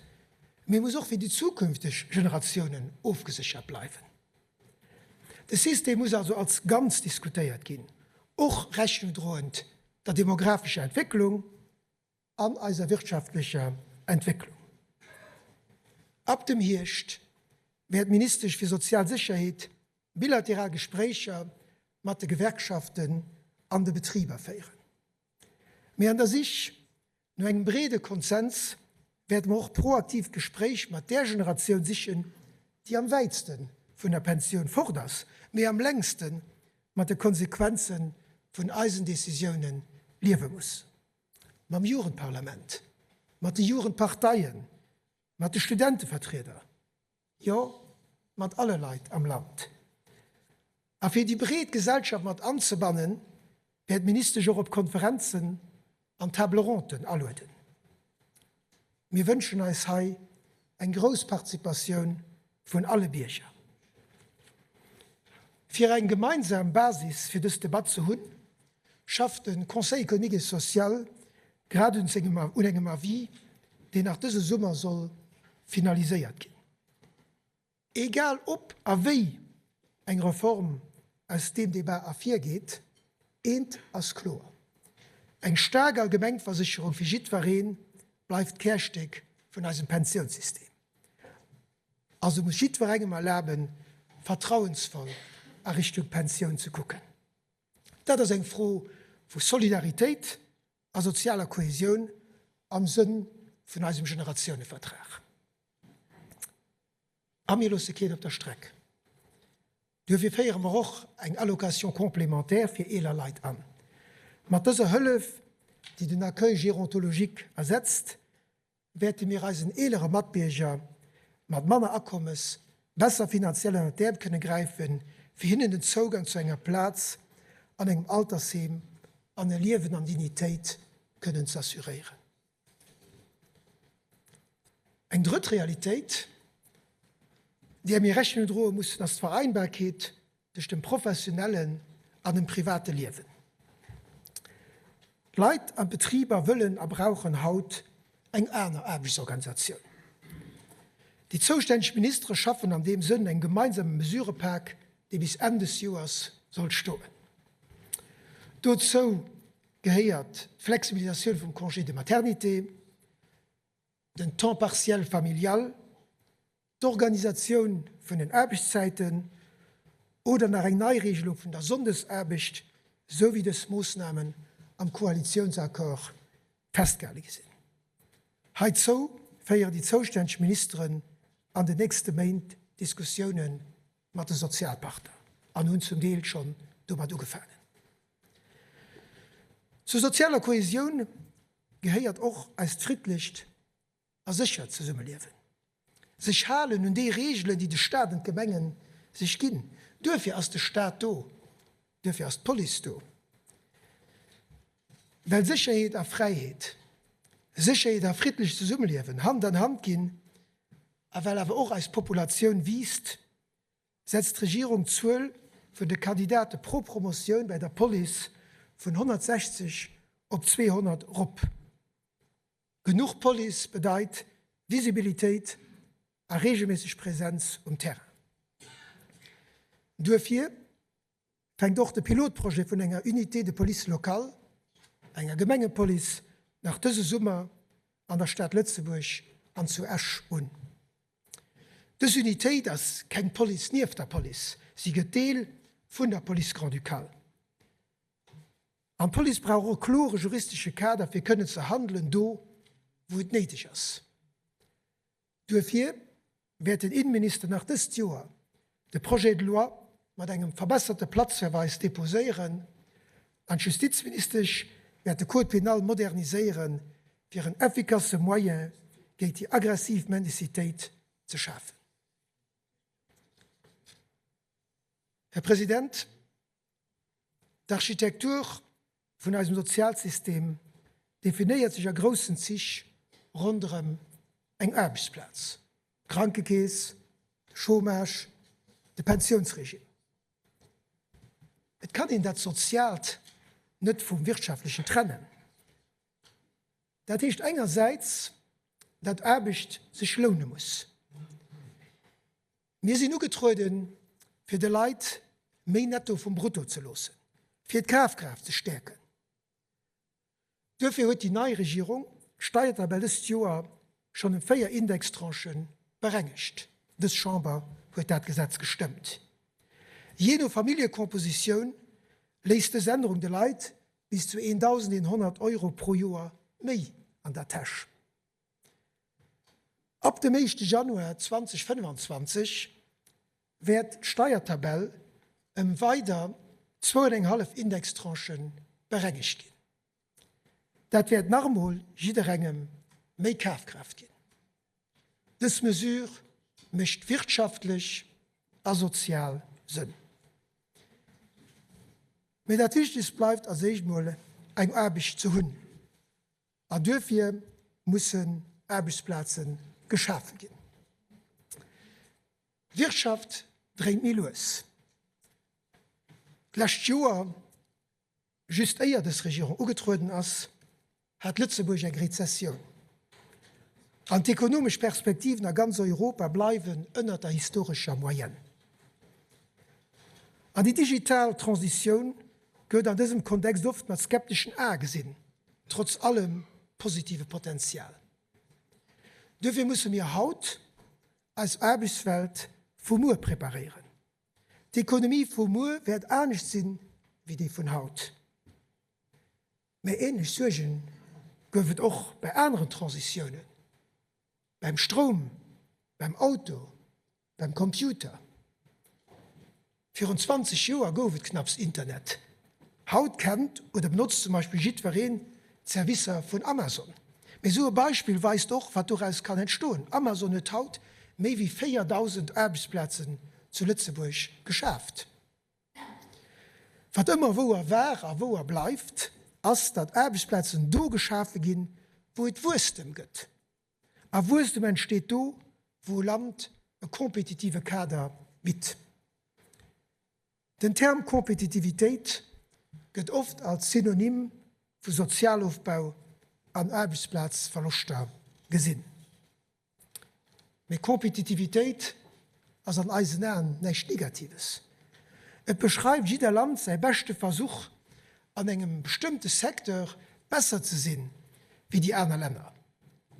mee muss och fir déi zukünfteg Generatiounen ofgeséchert bleiwen. De System muss also als Ganz diskutéiert ginn, och Rechnung droend der demographescher Entwécklung an eiser wirtschaftlecher Entwécklung. Ab dem Hierscht wäert d'Ministesch fir sozial Sécherheet bilateral Gespréicher mat de Gewerkschaften an de Betriber féieren. Mee an der Sich no engem breede Konsens wäerte mer och proaktiv d'Gespréich mat där Generatioun sichen, déi am wäitste vun der Pensioun fort ass, mee am längste mat de Konsequenze vun eisen Decisioune liewe muss. Mam Jugendparlament, mat de Jugendparteien, mat de Studentevertrieder, jo, mat alle Leit am Land. A fir déi breet Gesellschaft mat anzebannen, wäert d'Ministesch och op Konferenzen an Table ronden alueden. Mir wënschen eis hei eng grouss Participatioun vun alle Bierger. Fir eng gemeinsam Basis fir dës Debatt ze hunn, schafft de Conseil économique et social grad un engem Avis, deen nach dëse Summer soll finaliséiert ginn. Egal ob a wéi eng Reform aus deem Debat ervirgeet, eent ass kloer, Eng staark Allgemengversécherung fir jiddweree bleift d'Kärstéck vun eisem Pensiounssystem. A se muss jiddwerengem erlaben, vertrauensvoll a Richtung Pensioun ze kucken. Dat ass eng Fro vu Solidaritéit a sozialer Kohesioun am Sënn vun eisem Generatiounevertrag. A mir loosse keen op der Streck. Duerfir féiere mer och eng Allocation complémentaire fir eeler Leit an. Mat dëser Hëllef, déi den Accueil gérontologique ersetzt, wäerte mir eisen eelere Matbierger mat manner Akommes besser finanziell ënnert d'Äerm kënne gräifen, fir hinnen den Zougang zu enger Plaz an engem Altersheem an e Liewen an Dignitéit kënnen z'assuréieren. Eng drëtt Realitéit, där mir Rechnung droe mussen, ass d'Vereinbarkeet tëscht dem professionellen an dem private Liewen. D'Leit an d'Betriber wëllen a brauchen haut eng aner Aarbechtsorganisatioun. Déi zoustänneg Ministere schaffen an deem Sënn engem gemeinsame Mesurepak, dee bis Enn des Joers soll stoen. Dozou gehéiert d'Flexibilisatioun vum Congé de maternité, den Temps partiel familial, d'Organisatioun vun den Aarbechtszäiten oder nach eng Neiregelung vun der Sonndesaarbecht, sou wéi dës Moossnamen am Koalitiounsaccord festgehale gi sinn. Heizou féieren déi zoustänneg Ministeren an den nächste Méint Diskussioune mat de Sozialpartner an hunn zum Deel schonn domat ugefaangen. Zur sozialer Kohesioun gehéiert och eist friddlecht a séchert Zesummeliewen. Sech halen un déi Reegelen, déi de Staat an d'Gemengen sech ginn. Duerfir ass de Staat do, duerfir ass d'Police do. Well Sécherheet a Fräiheet, Sécherheet a friddlecht Zesummeliewen Hand an Hand ginn a well awer och eis Populatioun wiisst, setzt d'Regierung d'Zuel vun de Kandidate pro Promotioun bäi der Police vun 160 op 200 erop. Genuch Police bedeit Visibilitéit a reegelméisseg Präsenz um Terrain. Duerfir fänkt och de Pilotprojet vun enger Unité de police locale, enger Gemengepolice, nach dëse Summer an der Stad Lëtzebuerg an zu Esch un. Dës Unitéit ass keng Police nieft der Police, si gëtt Deel vun der Police grand-ducale. An d'Police brauch och e klore juristesche Kader, fir kënnen ze handelen do, wou et néideg ass. Duerfir wäert den Innenminister nach dëst Joer de Projet de loi mat engem verbesserte Platzverweis deposéieren an d'Justizministesch wäert de Code pénal moderniséieren, fir en effikasse Moyen géint déi aggressiv Mendicitéit ze schafen. Här President, D'Architektur vun eisem Sozialsystem definéiert sech a groussen Zich ronderëm eng Aarbechtsplaz, d'Krankekeess, de Chômage, de Pensiounsregime. Et kann een dat Soziaalt net vum Wirtschaftlechen trennen. Dat heescht engersäits, datt Aarbecht sech loune muss. Mir sinn ugetrueden, fir de Leit méi Netto vum Brutto ze loossen, fir d'Kafkraaft ze stäerken. Duerfir huet déi nei Regierung d'Steiertabell dëst Joer schonn ëm 4 Indextranchë berengegt. Dës Chamber huet dat Gesetz gestëmmt. Jee no Familljecompositioun léisst dës Ännerung de Leit bis zu 1.100 Euro pro Joer méi an der Täsch. Ab dem éischte Januar 2025 wäert d'Steiertabell ëm weider zwou an eng hallef Indextranchë berengegt ginn. Dat wäert nach emol jidderengem méi Kafkraaft ginn. Dës Mesure mécht wirtschaftlech. a sozial Sënn. Mee dat Wichtegst bleift als éischt mol eng Aarbecht ze hunn. An duerfir mussen Aarbechtsplaze geschafe ginn. D'Wirtschaft dréint méi lues. D'lescht Joer, just éier dës Regierung ugetrueden ass, hat Lëtzebuerg eng Rezessioun. An d'ekonomesch Perspektiven a ganz Europa bleiwen ënnert der historescher Moyenne. An déi digital Transitioun gëtt an dësem Kontext oft mat skepteschen Ae gesinn, trotz allem positive Potenzial. Duerfir musse mir haut eis Aarbechtswelt vu muer preparéieren. D'Ekonomie vu muer wäert anescht sinn wéi déi vun haut. Mä ähnlech Suerge gouf et och bei aneren Transitiounen, beim Stroum, beim Auto, beim Computer. Virun 20 Joer gouf et knapps Internet. Haut kennt oder benotzt zum Beispill jiddwereen d'Servicer vun Amazon. Mee esou e Beispill weist och, wat doraus kann entstoen. Amazon huet haut méi wéi 4.000 Aarbechtsplazen zu Lëtzebuerg geschaaft. Wat ëmmer wouer war a wouer bleift, ass, datt Aarbechtsplazen do geschafe ginn, wou et Wuesstem gëtt. A Wuesstem entsteet do, wou e Land e kompetitive Kader bitt. Den Term Kompetitivitéit gëtt oft als Synonym vu Sozialofbau an Aarbechtsplazverloschter gesinn. Mee Kompetitivitéit ass an eisen Aen näischt Negatives. Et beschreift jidder Land säi beschte Versuch, an engem bestëmmte Secteur besser ze sinn wéi déi aner Länner.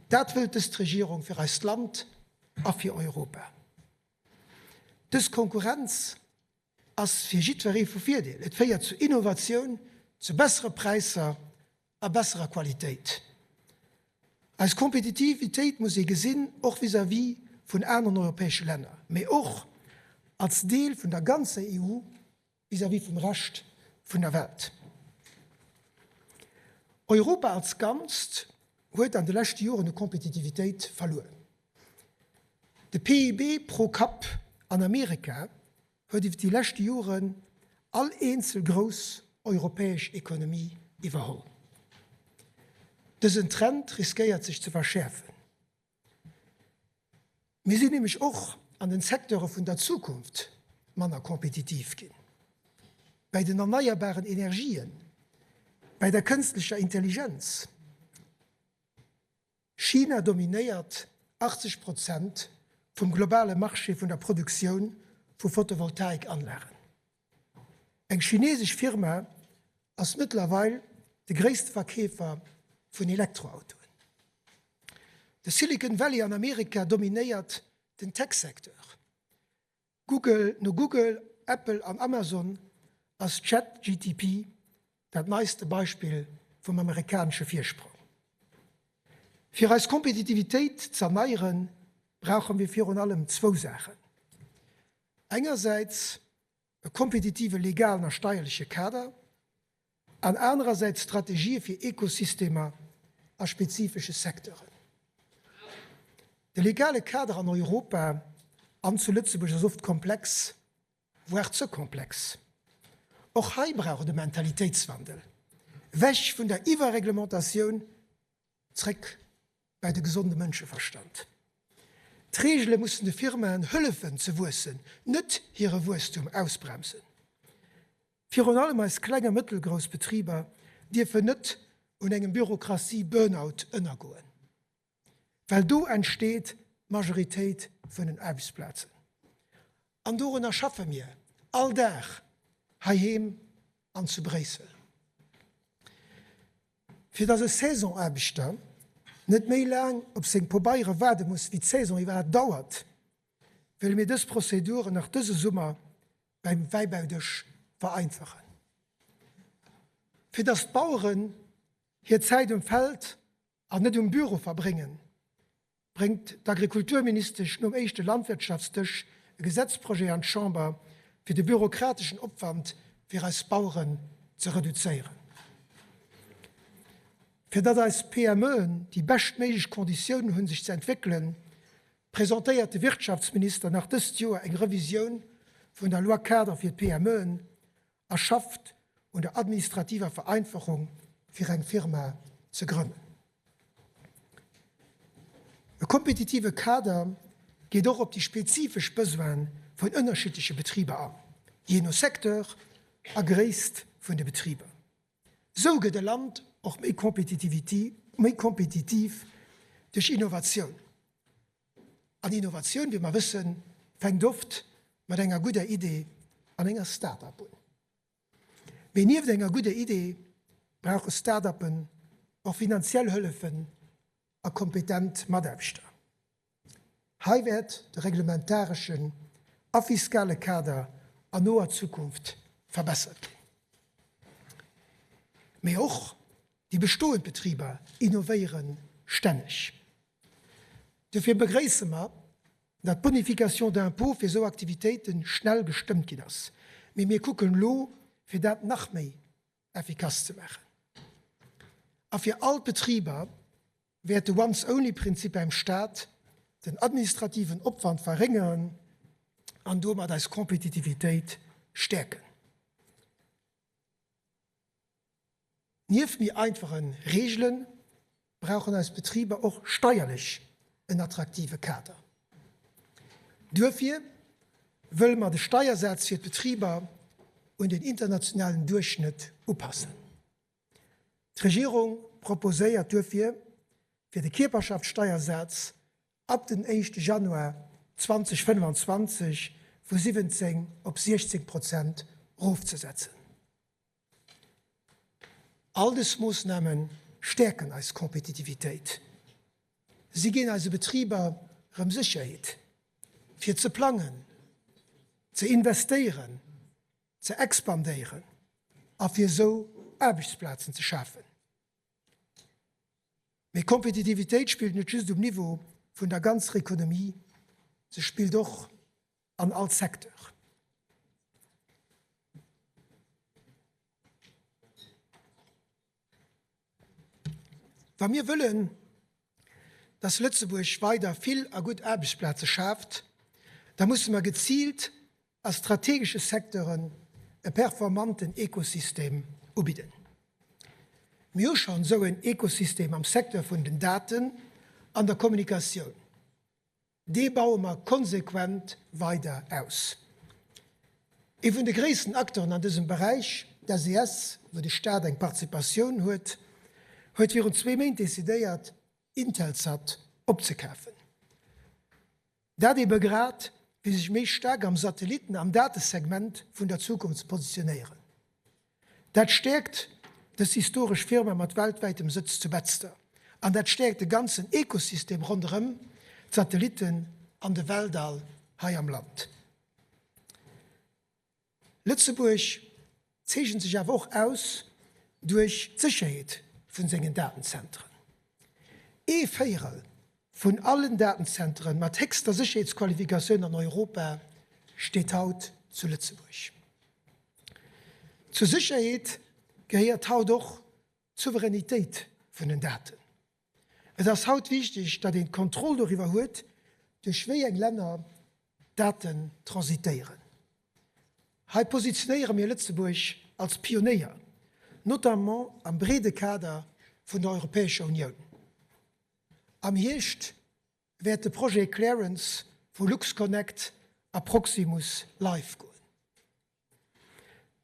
Dat wëllt dëst Regierung fir eist Land a fir Europa. Dës Konkurrenz ass fir jiddweree vu Virdeel. Et féiert zu Innovatioun, zu bessere Präisser a besserer Qualitéit. Eis Kompetitivitéit muss ee gesinn, och vis-à-vis vun aneren europäesche Länner, mee och als Deel vun der ganzer EU vis-à-vis vum Rescht vun der Welt. Europa als Ganzt huet an de leschte Joren u Kompetitivitéit verluer. De PIB pro Kapp an Amerika huet iwwer déi leschte Joren all eenzel grouss europäesch Ekonomie iwwerholl. Dësen Trend riskéiert sech ze verschäerfen. Mir sinn nämlech och an den Secteure vun der Zukunft manner kompetitiv ginn, bäi den erneierbaren Energien, bäi der kënstlecher Intelligenz. China dominéiert 80 Prozent vum globale Marché vun der Produktioun vu Photovoltaikanlagen. Eng chinesesch Firma ass mëttlerweil de gréisste Verkeefer vun Elektroautoen. De Silicon Valley an Amerika dominéiert den Tech-Secteur. Google, No Google, Apple an Amazon ass ChatGTP dat neiste Beispill vum amerikanesche Virsprong. Fir eis Kompetitivitéit z'erneieren, brauche mir virun allem zwou Saachen, engersäits e kompetitive legalen a steierleche Kader an anerersäits Strategië fir Ekosystemer a spezifesche Secteuren. De legale Kader an Europa an zu Lëtzebuerg ass oft komplex, voire ze komplex. Och hei brauch et e Mentalitéitswandel, ewech vun der Iwwerreglementatioun, zréck bäi de gesonde Mënscheverstand. D'Reegele mussen de Firmaen hëllefen ze wuessen, net hire Wuesstum ausbremsen. Virun allem eis kleng a mëttelgrouss Betriber dierfen net un engem Bürokratie-Burnout ënnergoen, well do entsteet d'Majoritéit vun den Aarbechtsplazen. An dorunner schaffe mir all Dag heiheem an zu Bréissel. Fir datt e Saisonaarbechter net méi laang op seng Pobeiere waarde muss, wéi d'Saison iwwerhaapt dauert, wëlle mir dës Prozeduren nach dëse Summer beim Wäibaudësch vereinfachen. Fir datt d'Baueren hir Zäit um Feld an net um Büro verbréngen, bréngt d'Agrikulturministesch nom éischte Landwirtschaftsdësch e Gesetzprojet an d'Chamber, fir de bürokrateschen Opwand fir eis Baueren ze reduzéieren. Fir datt eis PMEen déi beschtméiglech Konditiounen hunn, sech ze entwéckelen, presentéiert de Wirtschaftsminister nach dëst Joer eng Revisioun. vun der Loi-cadre fir d'PMEen a schafft un der administrativer Vereinfachung fir eng Firma ze grënnen. E kompetitive Kader geet och op déi spezifesch Besoine vun ënnerschiddleche Betriber an, jee no Secteur a Gréisst vun de Betriber. Esou gëtt e Land och méi kompetitiv duerch Innovatioun. An Innovatioun, wéi mer wëssen, fänkt oft mat enger gudder Idee an enger Start-up un. Mee nieft enger gudder Idee brauche Start-uppen och finanziell Hëllefen a kompetent Mataarbechter. Hei wäert de reglementareschen a fiskale Kader an noer Zukunft verbessert ginn. Mee och déi bestoend Betriber innovéiere stänneg. Dofir begréisse mer, datt d'Bonification d'impôt fir esou Aktivitéite schnell gestëmmt ginn ass. Mee mir kucken elo, fir dat nach méi effikass ze maachen. A fir all d'Betriber wäert de Once-only-Prinzip beim Stat den administrativen Opwand verréngeren an domat eis Kompetitivitéit stäerken. Nieft méi einfache Reegele brauchen eis Betriber och steierlech en attraktive Kader. Duerfir wëlle mer de Steiersaz fir d'Betriber un den internationalen Duerchschnëtt upassen. D'Regierung proposéiert duerfir, fir de Kierperschaftssteiersaz ab den éischte Januar 2025 vu 17 op 16 Prozent rofzesetzen. All dës Moossname stäerken eis Kompetitivitéit. Si ginn eise Betriber erëm Sécherheet, fir ze plangen, ze investéieren, ze expandéieren a fir esou Aarbechtsplazen ze schafen. Mee Kompetitivitéit spillt net just um Niveau vun der ganzer Ekonomie, se spillt och an all Secteur. Wa mir wëllen, dass Lëtzebuerg weider vill a gutt Aarbechtsplaze schaaft, da musse mer geziilt a strategesche Secteuren e performanten Ekosystem ubidden. Mir hu schonn esou en Ekosystem am Secteur vun den Daten an der Kommunikatioun. Dee baue mer konsequent weider aus. Ee vun de gréissten Acteuren an dësem Beräich, d'SES, wou de Staat eng Participatioun huet, huet virun zwee Méint decidéiert, Intelsat opzekafen. Dat ebe grad, fir sech méi staark am Satellitten an Datesegment vun der Zukunft ze positionéieren. Dat stäerkt dës historesch Firma mat weltwäitem Sëtz zu Betzder an dat stäerkt de ganzen Ekosystem ronderëm d'Satellitten an de Weltall hei am Land. Lëtzebuerg zeechent sech awer och aus duerch d'Sécherheet vun sengen Datenzentren. Ee Véierel vun allen Datenzentren mat héchster Sécherheetsqualifikatioun an Europa steet haut zu Lëtzebuerg. Zur Sécherheet gehéiert haut och d'Souveränitéit vun den Daten. Et ass haut wichteg, datt een d'Kontroll doriwwer huet, duerch wéi eng Länner d'Daten transitéieren. Hei positionéiere mir Lëtzebuerg als Pionéier, notamment am breede Kader vun der Europäescher Unioun. Am Hierscht wäert de Projet Clarence vu LuxConnect a Proximus live goen.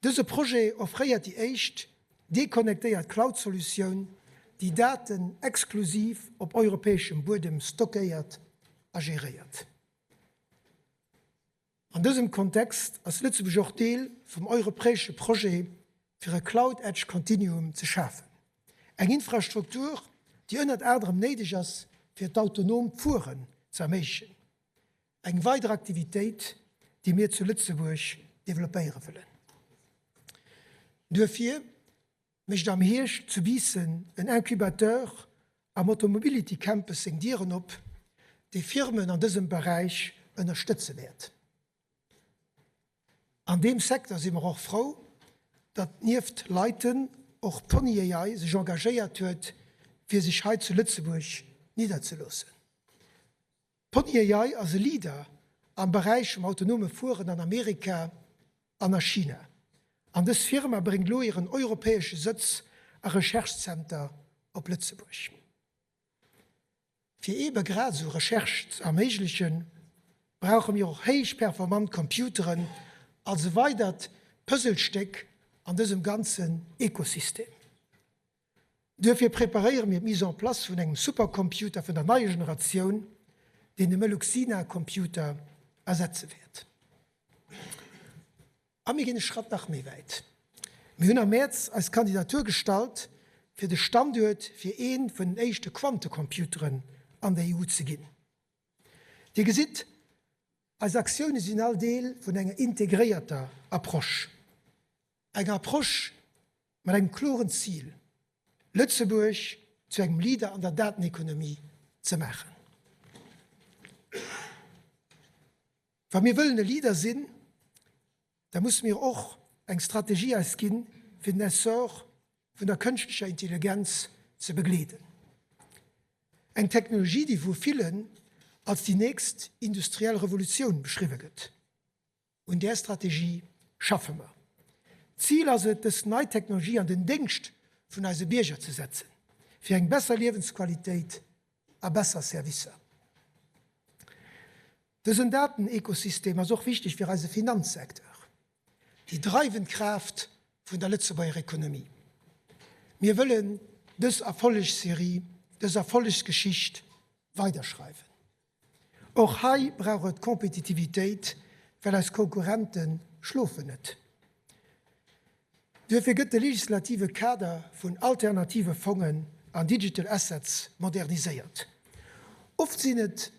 Dëse Projet offréiert déi éischt deconnectéiert Cloud-Solutioun, déi Daten exklusiv op europäeschem Buedem stockéiert a geréiert. An dësem Kontext ass Lëtzebuerg och Deel vum europäesche Projet fir e Cloud Edge Continuum ze schafen, eng Infrastruktur, déi ënnert anerem néideg ass, fir d'autonomt Fueren ze erméiglechen. Eng weider Aktivitéit, déi mir zu Lëtzebuerg developpéiere wëllen. Duerfir mécht am Hierscht zu Biissen en Incubateur am Automobility Campus seng Dieren op, dee Firmen an dësem Beräich ënnerstëtze wäert. An deem Secteur si mer och frou, datt nieft Lyten och Pony AI sech engagéiert huet, fir sech hei zu Lëtzebuerg nidderzeloossen. Pony AI ass e Leader am Beräich vum autonome Fueren an Amerika an a China. An dës Firma bréngt elo hiren europäesche Sëtz a Recherche-Zenter op Lëtzebuerg. Fir eebe grad esou Recherche ze erméiglechen, brauche mir och héich performant Computeren als e weidert Puzzlestéck an dësem ganzen Ekosystem. Duerfir preparéiere mir d'Mise en place vun engem Supercomputer vun der neier Generatioun, deen de Meluxina-Computer ersetze wäert. A mir ginn e Schratt nach méi wäit. Mir hunn am Mäerz eis Kandidatur gestallt, fir de Standuert fir ee vun den éischte Quantecomputeren an der EU ze ginn. Dir gesitt, eis Aktioune sinn all Deel vun enger integréierter Approche. Enger Approche mat engem kloren Zil, Lëtzebuerg zu engem Leader an der Datenekonomie ze maachen. Wa mir wëllen e Leader sinn, da musse mir och eng Strategie eis ginn, fir den Essor vun der kënschtlecher Intelligenz ze begleeden. Eng Technologie, déi vu villen als déi nächst industriell Revolutioun beschriwwe gëtt. Un där Strategie schaffe mer. D'Zil ass et, dës nei Technologie an den Déngscht vun eise Bierger ze setzen, fir eng besser Liewensqualitéit a besser Servicer. Dësen Datenekosystem ass och wichteg fir eise Finanzsecteur, déi dreiwend Kraaft vun der Lëtzebuerger Ekonomie. Mir wëllen dës Erfollegsserie, dës Erfollegsgeschicht weiderschreiwen. Och hei brauch et Kompetitivitéit, well eis Konkurrente schlofen net. Duerfir gëtt de legislative Kader vun alternative Fongen an Digital Assets moderniséiert. Oft sinn et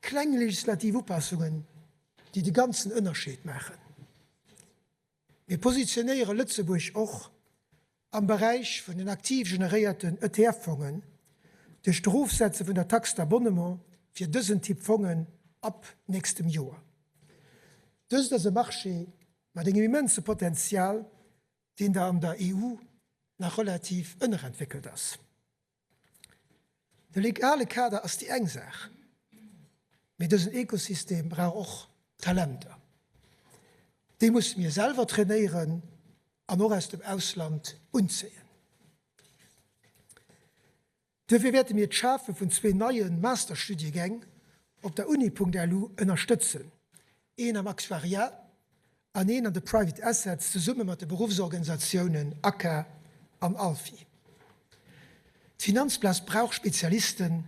kleng legislativ Upassungen, déi de ganzen Ënnerscheed maachen. Mir positionéiere Lëtzebuerg och am Beräich vun den aktiv generéierten ETF-Fongen duerch d'Erofsetze vun der Taxe d'abonnement fir dësen Typ Fongen ab nächstem Joer. Dëst ass e Marché mat engem immense Potenzial, deen der an der EU nach relativ ënnerentwéckelt ass. De legale Kader ass déi eng Saach, mee dësen Ekosystem brauch och Talenter. Déi musse mir selwer trainéieren an och aus dem Ausland unzéien. Duerfir wäerte mir d'Schafe vun zwee neie Masterstudiegäng op der Uni.lu ënnerstëtzen, een am Actuariat an een an de Private Assets zesumme mat de Beruffsorganisatiounen ACA an ALFI. D'Finanzplaz brauch Spezialisten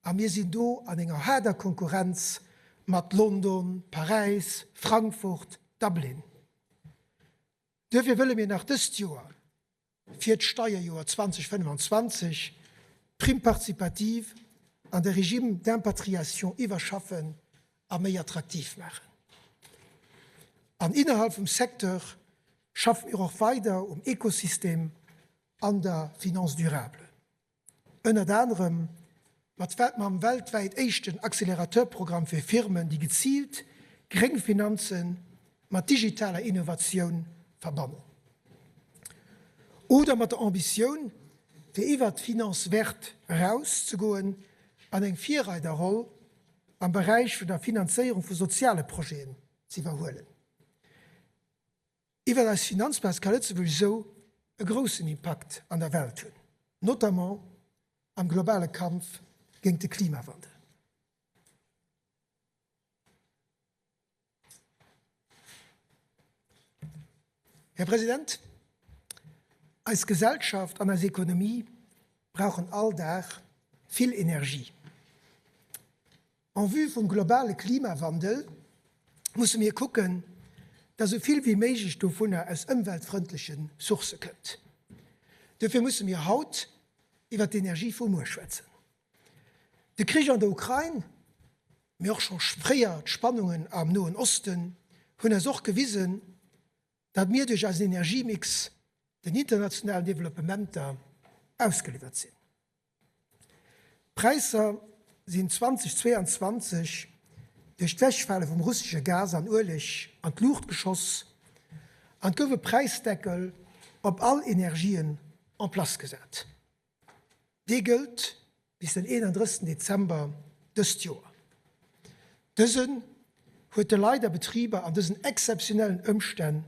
a mir sinn do an enger haarder Konkurrenz mat London, Paräis, Frankfurt, Dublin. Duerfir wëlle mir nach dëst Joer fir d'Steierjoer 2025 d'Prime participative an de Régime d'impatriation iwwerschaffen a méi attraktiv maachen. An innerhalb vum Secteur schaffe mir och weider um Ekosystem an der Finance durable. Ënnert anerem mat mam weltwäit éischten Accélérateur-Programm fir Firmen, déi geziilt gréng Finanze mat digitaler Innovatioun verbannen. Oder mat der Ambitioun, fir iwwert d'Finance verte eraus ze goen an eng Virreiderroll am Beräich vun der Finanzéierung vu soziale Projeten ze iwwerhuelen. Iwwer eis Finanzplaz ka Lëtzebuerg esou e groussen Impakt an der Welt hunn, notamment am globale Kampf géint de Klimawandel. Här President, eis Gesellschaft an eis Ekonomie brauchen all Dag vill Energie. En vue vum globale Klimawandel musse mir kucken, dass esou vill wéi méiglech dovunner aus ëmweltfrëndleche Sourcë kënnt. Duerfir musse mir haut iwwert d'Energie vu muer schwätzen. De Krich an der Ukrain, mee och scho fréier d'Spannungen am Noen Osten hunn eis och gewisen, datt mir duerch eisen Energiemix den internationalen Developpementer ausgeliwwert sinn. D'Präisser sinn 2022 duerch d'Wechfale vum russesche Gas an Ueleg an d'Luucht geschoss an et gouf e Präisdeckel op all Energien en place gesat. Dee gëllt bis den 31 Dezember dëst Joer. Dësen. huet de Leit a Betriber an dësen exzeptionellen Ëmstänn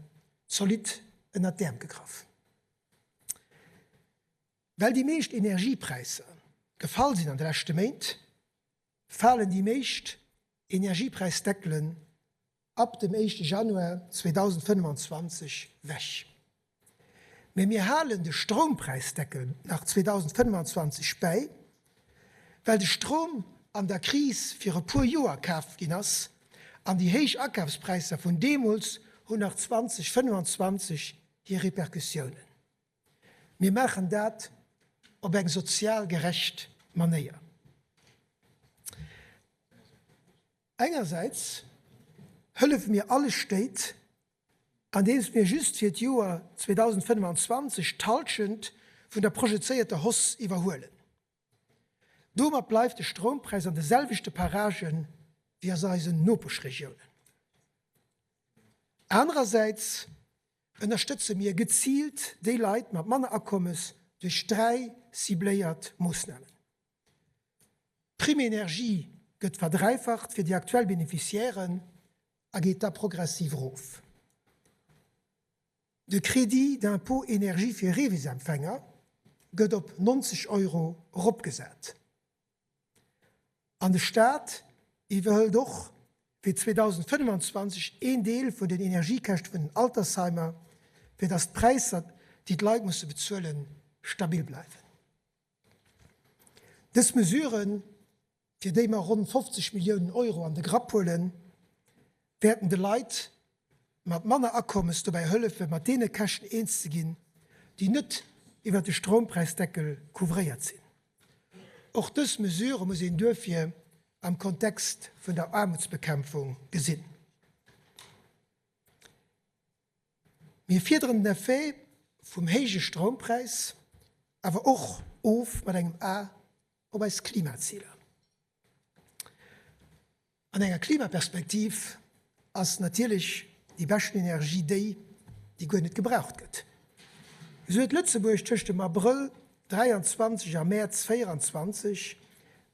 zolidd ënnert d'Äerm gegraff. Well déi meescht Energiepräisser gefall sinn an de leschte Méint, falen déi meescht Energiepräisdeckelen ab dem éischte Januar 2025 wech. Mee mir halen de Stroumpräisdeckel nach 2025 bäi, well de Stroum an der Kris fir e puer Joer kaf ginn ass an déi héich Akafspräisser vun deemools hunn nach 2025 hir Repercussiounen. Mir maachen dat op eng sozial gerecht Manéier. Engersäits hëllefe mir alle Stéit, andeems mir just fir d'Joer 2025 d'Hallschent vun der projezéierter Hausse iwwerhuelen. Domat bleift de Stroumpräis an de selwechte Paragen wéi a eisen Nopeschregiounen. Anerersäits ënnerstëtze mir geziilt déi Leit mat manner Akommes duerch 3 cibléiert Moossnamen. D'Prime énergie gëtt verdräifacht fir déi aktuell Beneficiairen a geet da progressiv erof. De Crédit d'impôt énergie fir REVIS-Empfänger gëtt op 90 Euro eropgesat. An de Staat iwwerhëlt och fir 2025 een Deel vun den Energiekäschte vun den Altersheimer, fir datt d'Präisser, déi d'Leit musse bezuelen, stabil bleiwen. Dës Mesuren, fir déi mer ronn 50 Milliounen Euro an de Grapp huelen, wäerten de Leit mat manner Akommes dobäi hëllefen, mat deene Käschten eens ze ginn, déi net iwwert de Stroumpräisdeckel couvréiert sinn. Och dës Mesure muss een duerfir am Kontext vun der Aarmutsbekämpfung gesinn. Mir fiederen den Effet vum héije Stroumpräis awer och of mat engem A op eis Klimaziler. An enger Klimaperspektiv ass natierlech déi beschten Energie déi, déi guer net gebraucht gëtt. Esou huet Lëtzebuerg tëscht dem Abrëll 23 a Mäerz 24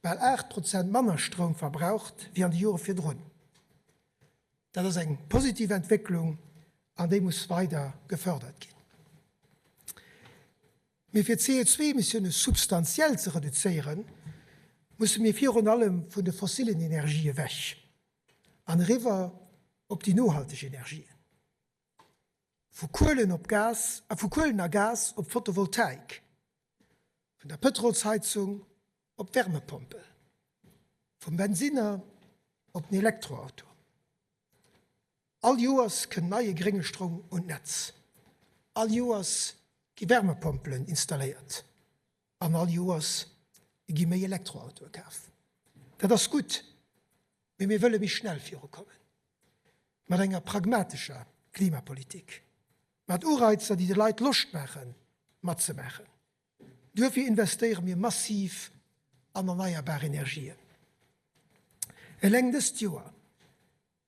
bal 8 Prozent manner Stroum verbraucht wéi an de Jore virdrun. Dat ass eng positiv Entwécklung an déi muss weider gefërdert ginn. Mee fir d'CO2-Emissioune substantiell ze reduzéieren, musse mir virun allem vun de fossillen Energië ewech an eriwwer op déi nohalteg Energien. Vu Kuelen op Gas a vu Kuelen a Gas op Photovoltaik, vun der Pëtrolsheizung op d'Wärmepompel, vum Bensinner op den Elektroauto. All Joers kënnt neie grénge Stroum un d'Netz. All Joers gi Wärmepompelen installéiert an all Joers gi méi Elektroautoe kaf. Dat ass gutt, mee mir wëlle méi schnell virukommen. Mat enger pragmatescher Klimapolitik, mat Ureizer, déi de Leit Loscht maachen, matzemaachen. Duerfir investéiere mir massiv an erneierbar Energien. Eleng dëst Joer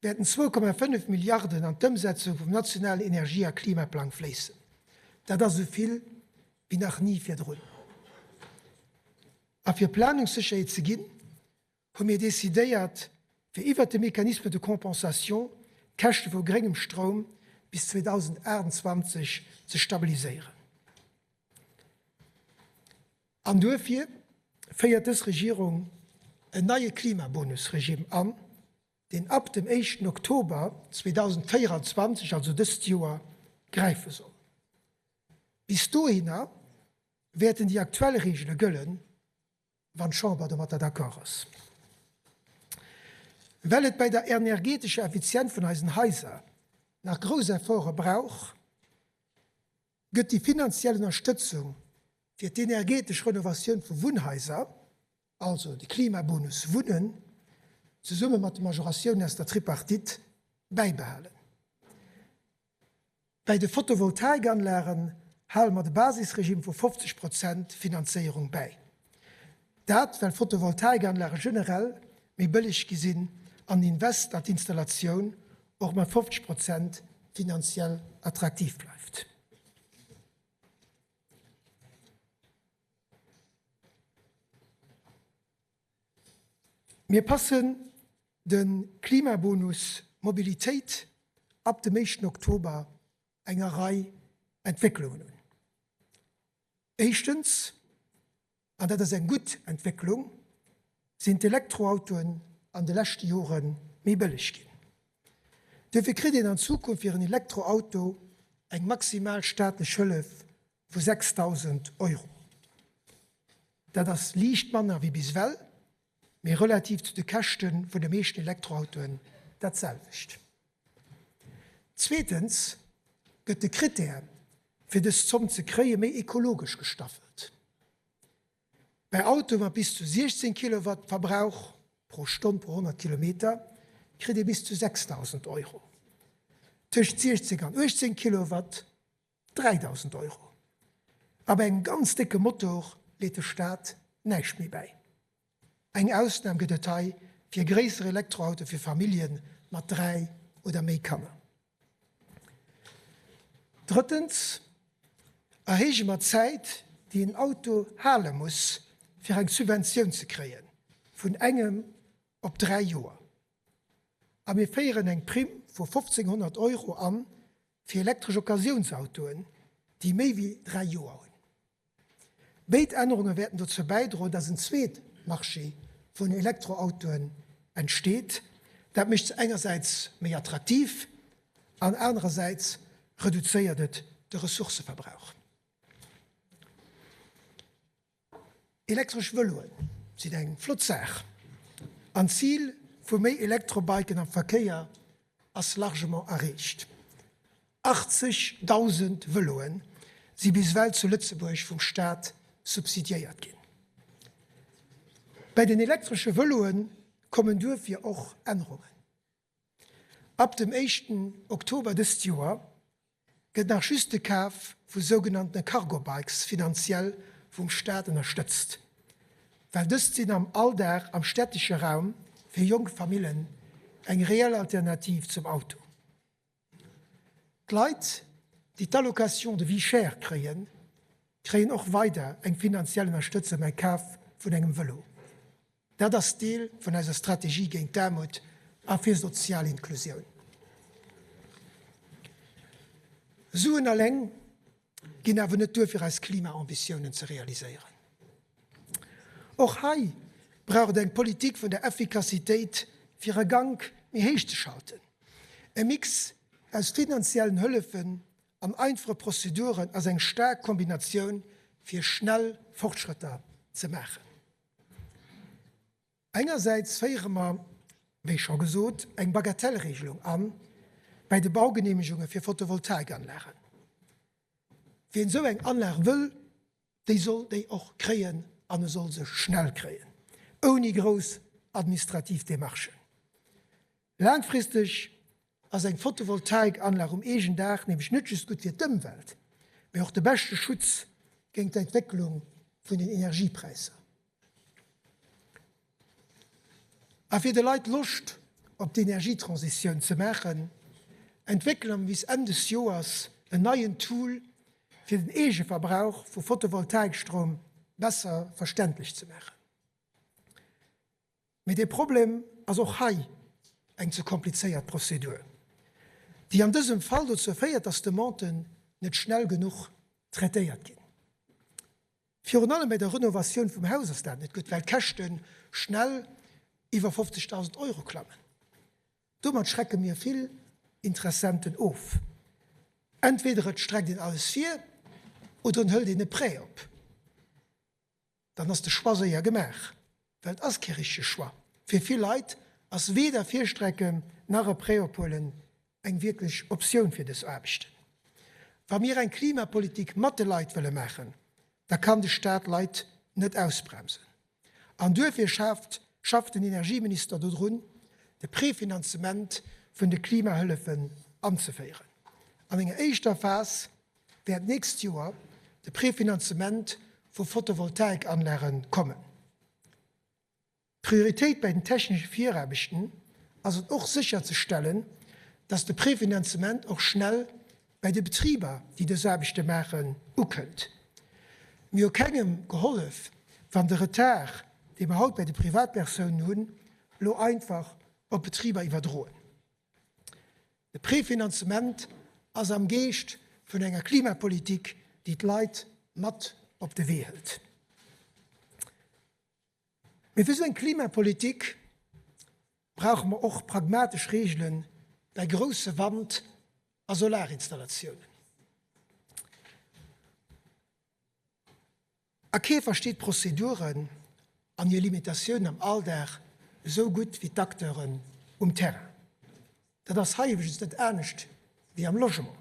wäerten 2,5 Milliarden an d'Ëmsetzung vum nationalen Energie a Klimaplang fléissen. Dat ass esou vill wéi nach ni virdrun. A fir Planungssécherheet ze ginn, hu mir decidéiert, fir iwwert de Mécanisme de compensation d'Käschte vu gréngem Stroum bis 2028 ze stabiliséieren. An duerfir féiert dës Regierung en neie Klimabonusregime an, deen ab dem éischten Oktober 2024, also dëst Joer, gräife soll. Bis dohinner wäerten déi aktuell Reegele gëllen, wann d'Chamber domatter d'accord ass. Well et bei der energetescher Effizienz vun eisen Haiser nach grouss Efforte brauch, gëtt déi finanziell Ënnerstëtzung fir d'energetesch Renovatioun vu Wunnhaiser, also de Klimabonus Wunnen, zesumme mat de Majoratiounen aus der Tripartite bäibehalen. Bäi de Photovoltaikanlagen hale mer de Basisregime vu 50 Prozent Finanzéierung bäi. Dat well Photovoltaikanlage generell méi bëlleg gi sinn an den Invest an d'Installatioun och mat 50 Prozent finanziell attraktiv bleift. Mir passen de Klimabonus. Mobilitéit ab dem éischten Oktober enger Rei Entwécklungen un. Éischtens, an dat ass eng gutt Entwécklung, sinn d'Elektroautoen an de leschte Jore méi bëlleg ginn. Duerfir kritt een an Zukunft fir en Elektroauto eng maximal staatlech Hëllef vu 6.000 Euro. Dat ass liicht manner wéi bis ewell, mee relativ zu de Käschte vun de meeschten Elektroautoen dat selwecht. Zweetens gëtt de Krittär, fir dës Zomm ze kréien, méi ekologesch gestaffelt. Bei Autoe mat bis zu 16 Kilowatt Verbrauch pro Stonn pro 100 Kilometer kritt ee bis zu 6.000 Euro, tëscht 16 an 18 Kilowatt 3.000 Euro. A bei engem ganz décke Motor leet de Staat näischt méi bäi. Eng Ausnam gëtt et hei fir gréisser Elektroautoe fir Famillje mat 3 oder méi Kanner. Drëttens erhéije mer d'Zäit, déi en Auto hale muss, fir eng Subventioun ze kréien, vun engem op 3 Joer. A mir féieren eng Primm vu 1.500 Euro an fir elektresch Occasiounsautoen, déi méi wéi 3 Joer hunn. Béid Ännerunge wäerten dozou bäidroen, dass en zweet Marché vun Elektroautoen entsteet. Dat mécht se engersäits méi attraktiv an anerersäits reduzéiert et de Ressourcëverbrauch. Elektresch Vëloe sinn eng flott Saach an d'Zil vu méi Elektrobiken am Verkéier ass largement erreecht. 80.000 Vëloe si bis ewell zu Lëtzebuerg vum Staat subsidiéiert ginn. Bei den elektresche Vëloe kommen duerfir och Ännerungen. Ab dem éischten Oktober dëst Joer gëtt nach just de Kaf vu sougenanntene Cargo Bikes finanziell vum Staat ënnerstëtzt, well dëst sinn am Alldag am städtesche Raum fir jonk Famillen eng reell Alternativ zum Auto. D'Leit, déi d'Allocation de vie chère kréien, kréien och weider eng finanziell Ënnerstëtzung beim Kaf vun engem Vëlo. Dat ass Deel vun eiser Strategie géint d'Aarmut a fir sozial Inklusioun. Suen alleng ginn awer net duer fir eis Klimaambitiounen ze realiséieren. Och hei brauch et eng Politik vun der Effikassitéit fir e Gank méi héich ze schalten. E Mix aus finanziellen Hëllefen an einfache Prozeduren ass eng staark Kombinatioun fir schnell Fortschrëtter ze maachen. Engersäits féiere mer, wéi scho gesot, eng Bagatellregelung an bäi de Baugenehmegunge fir Photovoltaikanlagen. Wien esou eng Anlag wëll, déi soll déi och kréien an e soll se schnell kréien, ouni grouss administrativ Démarchen. Laangfristeg ass eng Photovoltaikanlag um eegen Daach nämlech net just gutt fir d'Ëmwelt, mee och de beschte Schutz géint d'Entwécklung vun den Energiepräisser. A fir de Leit Loscht op d'Energietransitioun ze maachen, entwéckele mer bis Enn des Joers en neien Tool, fir den Eegeverbrauch vu Photovoltaikstroum besser verständlech ze maachen. Mee de Problem ass och hei eng ze komplizéiert Prozedur, déi an dësem Fall dozou féiert, dass d'Demanden net schnell genuch traitéiert ginn. Virun allem bei der Renovatioun vum Haus ass dat net gutt, well d'Käschte schnell iwwer 50.000 Euro klammen. Domat schrecke mir vill Interessenten of. Entweder et streckt een alles vir oder en hëlt een e Prêt op. Dann ass de Choix séier gemaach, well et ass kee richtege Choix. Fir vill Leit ass weder Virstrecken nach e Prêt ophuelen eng wierklech Optioun fir dës Aarbechten. Wa mir eng Klimapolitik mat de Leit wëlle maachen, da kann de Staat Leit net ausbremsen. An duerfir schaaft schafft den Energieminister dodrun, de Prefinanzement vun de Klimahëllefen anzeféieren. An enger éischter Phas wäert d'nächst Joer de Prefinanzement vu Photovoltaikanlage kommen. Prioritéit bei den technesche Viraarbechten ass et och sécherzestellen, dass de Prefinanzement och schnell bei de Betriber, déi dës Aarbechte maachen, ukënnt. Mir hu kengem gehollef, wann de Retard, dee mer haut bei de Privatpersounen hunn, elo einfach op d'Betriber iwwerdroen. De Prefinanzement ass am Geescht vun enger Klimapolitik, déi d'Leit mat op de Wee hëlt. Mee fir esou eng Klimapolitik brauche mer och pragmatesch Reegele bei grousse Wand a Solarinstallatiounen. A kee versteet d'Prozeduren an hir Limitatiounen am Alldag esou gutt wéi d'Acteuren um Terrain. Dat ass hei iwwregens net anescht wéi am Logement.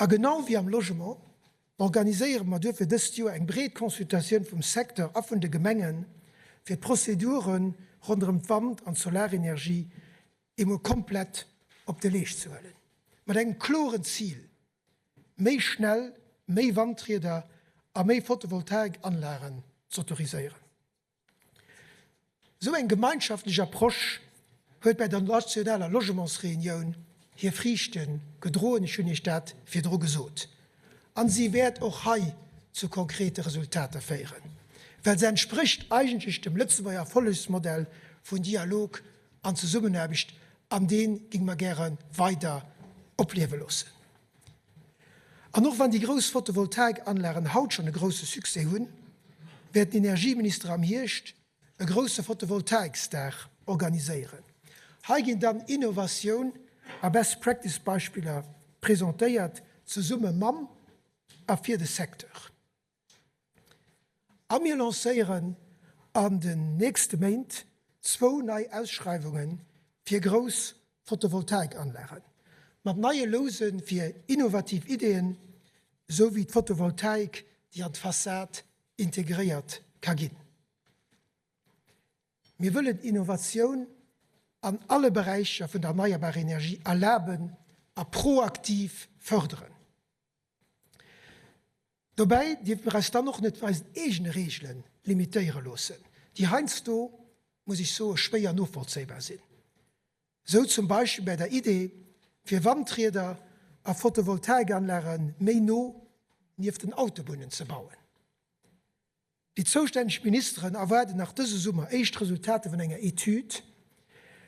A genau wéi am Logement organiséiere mer duerfir dëst Joer eng breet Consultatioun vum Secteur a vun de Gemengen, fir d'Prozedure ronderëm d'Wand an d'Solarenergie emol komplett op de Leescht ze huelen, mat engem kloren Zil, méi schnell méi Wandrieder a méi Photovoltaikanlagen z'autoriséieren. Esou eng gemeinschaftlech Approche huet bei der nationaler Logementsreunioun hir Friichte gedroen, ech hunn Iech dat virdru gesot, an si wäert och hei zu konkrete Resultater féieren, well se entsprécht eigentlech dem Lëtzebuerger Erfollegsmodell vun Dialog an Zesummenaarbecht, an dee géinge mer gäre weider opliewe loossen. An och wann déi grouss Photovoltaikanlagen haut schonn e grousse Succès hunn, wäert den Energieminister am Hierscht e grousse Photovoltaiksdag organiséieren. Hei ginn dann Innovatioun a Best Practice Beispiller presentéiert, zesumme mam a fir de Secteur. A mir lancéieren an den nächste Méint zwou nei Ausschreiwunge fir grouss Photovoltaikanlagen, mat neie Louse fir innovativ Ideeën, esou wéi d'Photovoltaik, déi an d'Fassad integréiert ka ginn. Mir wëllen Innovatioun an alle Beräicher vun der erneierbarer Energie erlaben a proaktiv fërderen. Dobäi dierfe mir eis dann och net vun eisen eegene Reegele limitéiere loossen, déi heiansdo, muss ech soen, schwéier novollzéibar sinn. Sou zum Beispill bäi der Idee, fir Wandrieder a Photovoltaikanlage méi no nieft den Autobunnen ze bauen. Déi zoustänneg Ministeren erwaarden nach dëse Summer éischt Resultater vun enger Etüd,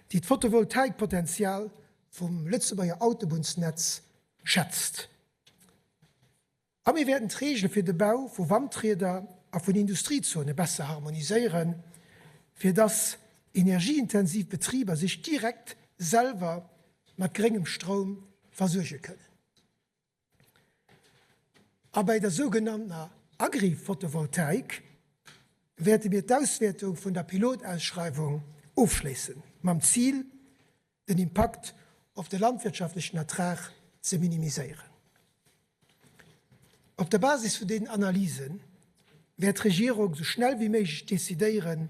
déi d'Photovoltaikpotenzial vum Lëtzebuerger Autobunnsnetz schätzt. A mir wäerten d'Reegele fir de Bau vu Wandrieder a vun Industriezone besser harmoniséieren, fir dass energieintensiv Betriber sech direkt selwer mat gréngem Stroum versuerge kënnen. A bei der sougenanntener Agri-Photovoltaik wäerte mir d'Auswäertung vun der Pilotausschreiwung ofschléissen, mam Zil, den Impakt op de landwirtschaftlechen Ertrag ze minimiséieren. Op der Basis vun deenen Analyse wäert d'Regierung sou schnell wéi méiglech decidéieren,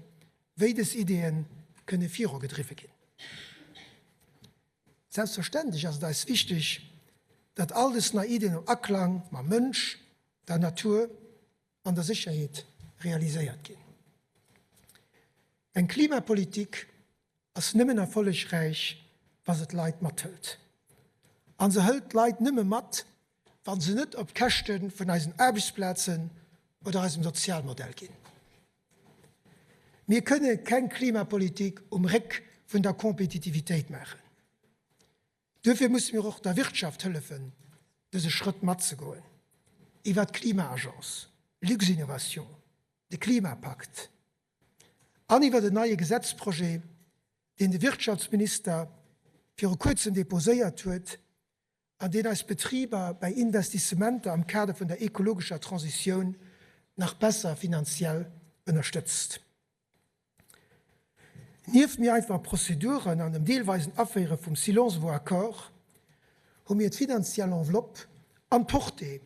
wéi dës Ideeë kënne virugedriwwe ginn. Selbstverständlech ass et eis wichteg, datt all dës nei Iddien am Aklang mam Mënsch, der Natur an der Sécherheet realiséiert ginn. Eng Klimapolitik ass nëmmen erfollegräich, wa se d'Leit mathëlt. A se hëlt d'Leit nëmme mat, wa se net op d'Käschte vun eisen Aarbechtsplazen oder eisem Sozialmodell ginn. Mir kënne keng Klimapolitik um Réck vun der Kompetitivitéit maachen. Duerfir musse mir och der Wirtschaft hëllefen, dëse Schrëtt matzegoen, iwwert d'Klima-Agence, Luxinnovation, de Klimapakt an iwwert en neie Gesetzprojet, deen de Wirtschaftsminister viru Kuerzem deposéiert huet, an deen eis Betriber bäi Investissementer am Kader vun der ekologescher Transitioun nach besser finanziell ënnerstëtzt. Nieft méi einfache Prozeduren an dem deelweisen Aféiere vum Silence vaut accord hu mir d'finanziell Enveloppe an d'Portée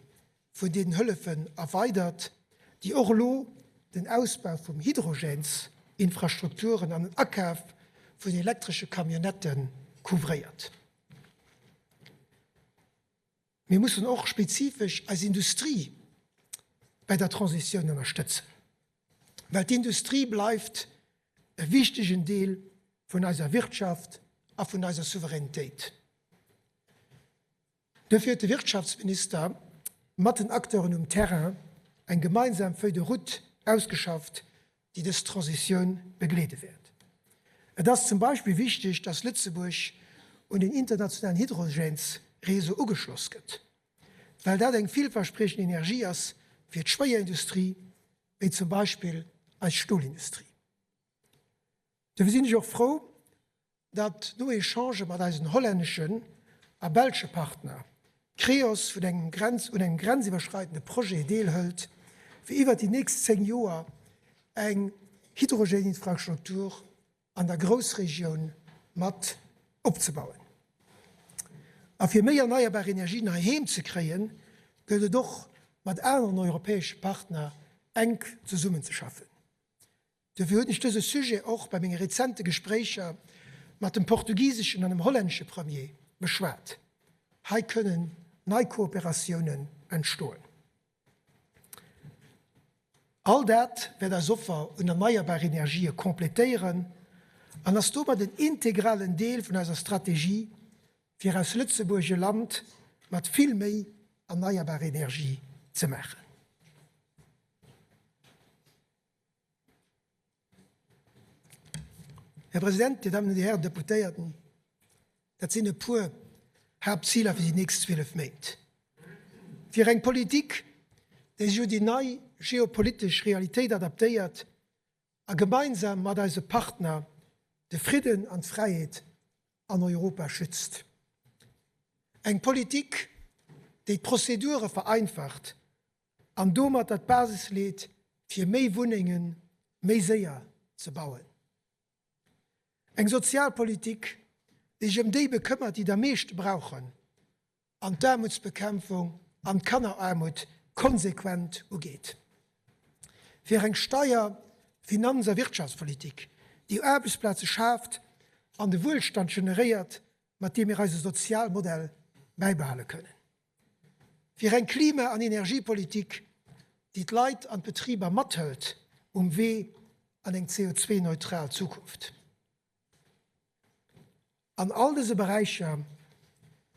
vun deenen Hëllefen erweidert, déi och elo den Ausbau vum Hydrogènsinfrastrukturen an den Akaf vun elektresche Camionnettë couvréiert. Mir mussen och spezifesch eis Industrie bei der Transitioun ënnerstëtzen, well d'Industrie bleift e wichtegen Deel vun eiser Wirtschaft a vun eiser Souveränitéit. Duerfir huet de Wirtschaftsminister mat den Acteuren um Terrain eng gemeinsam Feuille de route ausgeschafft, déi dës Transitioun begleede wäert. Et ass zum Beispill wichteg, dass Lëtzebuerg. un den internationalen Hydrogènesreseau ugeschloss gëtt, well dat eng villverspriechend Energie ass fir d'Schwéierindustrie, wéi zum Beispill eis Stolindustrie. Dofir sinn ech och frou, datt no Echangë mat eisen hollänneschen a belsche Partner d'Creos vun engem Grenz un engem grenziwwerschreidende Projet deelhëlt, fir iwwert déi nächst 10 Joer eng Hydrogène-Infrastruktur an der Groussregioun mat opzebauen. A fir méi erneierbar Energien heiheem ze kréien, gëllt et och mat aneren europäesche Partner enk zesummenzeschaffen. Dofir hunn ech dëse Sujet och bei menge rezente Gespréicher mat dem portugiseschen an dem hollännesche Premier beschwat. Hei kënnen nei Kooperatiounen entstoen. All dat wäert eis Offer un erneierbar Energië completéieren an ass domat en integralen Deel vun eiser Strategie, fir aus Lëtzebuerg e Land mat vill méi erneierbar Energie ze maachen. Här President, Dir Dammen an Dir Hären Deputéierten, dat sinn e puer Haaptziler fir déi nächst 12 Méint. Fir eng Politik, déi sech un déi nei geopolitesch Realitéit adaptéiert a gemeinsam mat eise Partner de Fridden an d'Fräiheet an Europa schützt. Eng Politik, déi d'Prozedure vereinfacht an domatter d'Basis leet, fir méi Wunnenge méi séier ze bauen. Eng Sozialpolitik, déi sech ëm déi bekëmmert, déi et am meeschte brauchen an d'Aarmutsbekämpfung an d'Kanneraarmut konsequent ugeet. Fir eng Steier-, Finanz a Wirtschaftspolitik, déi Aarbechtsplaze schaaft an de Wuelstand generéiert, mat deem mir eise Sozialmodell bäibehale kënnen. Fir eng Klima an Energiepolitik, déi d'Leit an d'Betriber mathëlt um Wee an eng CO2-neutral Zukunft. An all dëse Beräicher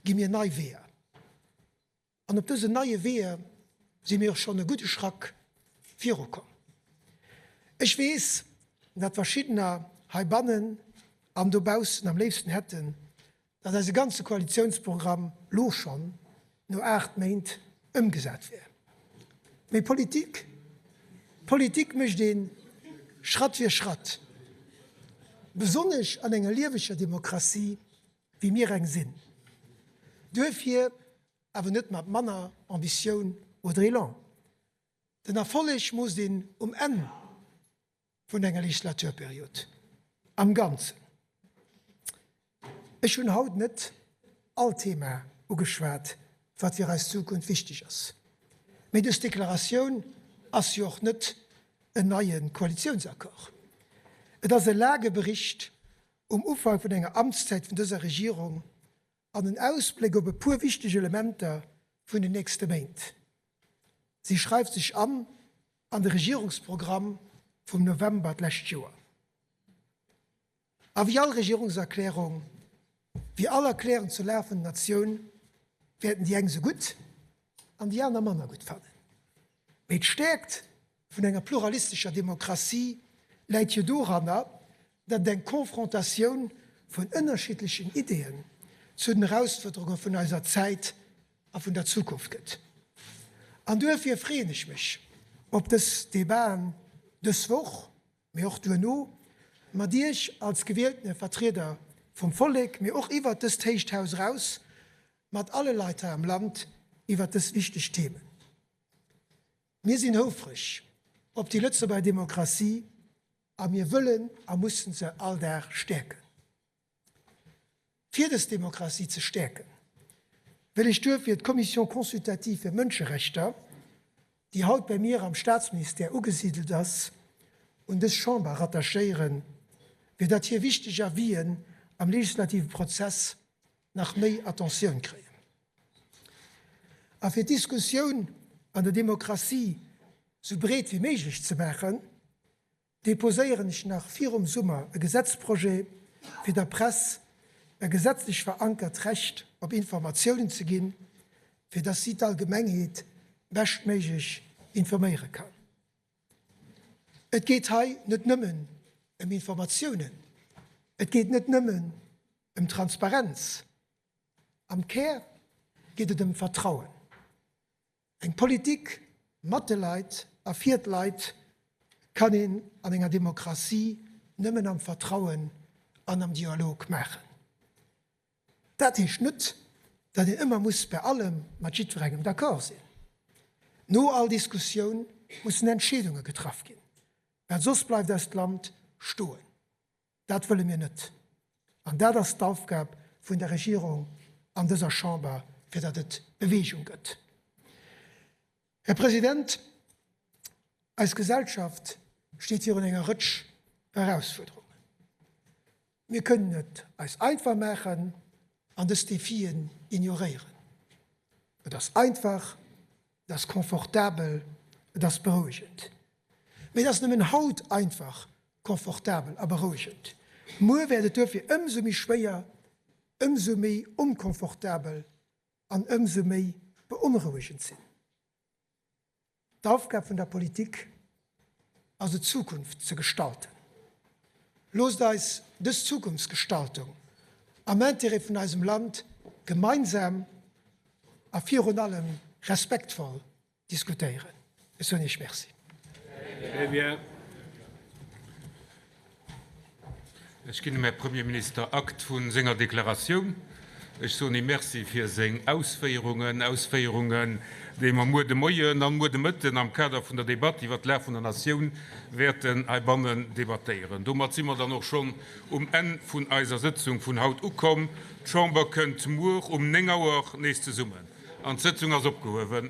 gi mir nei Weeër. An op dësen neie Weeër si mir och schonn e gudde Schrack virukomm. Ech weess, datt verschiddener heibannen an dobaussen am léifsten hätten, datt eise ganze Koalitiounsprogramm lo schonn no 8 Méint ëmgesat wär. Mee Politik, Politik mécht ee Schratt fir Schratt, besonnesch an enger lieweger Demokratie wéi mir eng sinn. Duerfir awer net mat manner Ambitioun oder Elan. Den Erfolleg moosst een um Enn vun enger Legislaturperiod am Ganzen. Ech hunn haut net all Thema ugeschwat, wat fir eis Zukunft wichteg ass. Mee dës Deklaratioun ass jo och net en neie Koalitiounsaccord. Et ass e Lagebericht um Ufank vun enger Amtszäit vun dëser Regierung an en Ausbléck op e puer wichteg Elementer vun den nächste Méint. Si schreift sech an an de Regierungsprogramm vum November d'lescht Joer. A wéi all Regierungserklärung, wéi all Erklärung zur Lag vun der Natioun, wäerten déi eng se gutt an déi aner manner gutt fannen. Mee d'Stäerkt vun enger pluralistescher Demokratie läit jo doranner, datt et eng Confrontatioun vun ënnerschiddlechen Ideeën zu den Erausfuerderunge vun eiser Zäit a vun der Zukunft gëtt. An duerfir freeën ech mech op dës Debaten dës Woch, mee och duerno, mat Iech als gewieltene Vertrieder vum Vollek, mee och iwwert dëst héicht Haus eraus, mat alle Leit hei am Land iwwert dës wichteg Themen. Mir sinn houfreg op déi Lëtzebuerger Demokratie a mir wëllen a mussen se all Dag stäerken. Fir dës Demokratie ze stäerken, wëll ech duerfir d'Commission consultative fir Mënscherechter, déi haut bei mir am Staatsministère ugesidelt ass, un dës Chamber rattachéieren, fir datt hir wichteg Avisen am legislative Prozess nach méi Attentioun kréien. A fir d'Diskussioun an der Demokratie sou breet wéi méiglech ze maachen, deposéieren ech nach virum Summer e Gesetzprojet, fir der Press e gesetzlech verankert Recht op Informatiounen ze ginn, fir dass si d'Allgemengheet beschtméiglech informéiere kann. Et geet hei net nëmmen ëm Informatiounen, et geet net nëmmen ëm Transparenz. Am Kär geet et ëm Vertrauen. Eng Politik mat de Leit a fir d'Leit kann een an enger Demokratie nëmmen am Vertrauen an am Dialog maachen. Dat heescht net, datt een ëmmer muss bei allem mat jiddwerengem d'accord sinn. No all Diskussioun mussen Entscheedunge getraff ginn, well soss bleift eist Land stoen. Dat wëlle mir net. An dat ass d'Aufgab vun der Regierung an dëser Chamber, fir datt et Beweegung gëtt. Här President, eis Gesellschaft steet virun enger Rëtsch Erausfuerderungen. Mir kënnen et eis einfach maachen an dës Defien ignoréieren. Et ass einfach, et ass confortabel, et ass berouegend. Mee et ass nëmmen haut einfach, confortabel a berouegend. Muer wäert et duerfir ëmsou méi schwéier, ëmsou méi onconfortabel an ëmsou méi beonrouegend sinn. D'Aufgab vun der Politik ass et, d'Zukunft ze gestalten. Loosst eis dës Zukunftsgestaltung am Intérêt vun eisem Land gemeinsam a virun allem respektvoll diskutéieren. Ech soen Iech Merci. Très bien. Ech ginn dem Här Premierminister Akt vu senger Deklaratioun. Ech soen him Merci fir seng Ausféierungen, Ausféierungen, déi mer muer de Moien an muer de Mëtten am Kader vun der Debatt iwwert d'Lag vun der Natioun wäerten heibannen debattéieren. Domat si mer dann och schonn um Enn vun eiser Sëtzung vun haut ukomm. D'Chamber kënnt muer um 9 Auer nees zesummen an d'Sëtzung ass opgehuewen.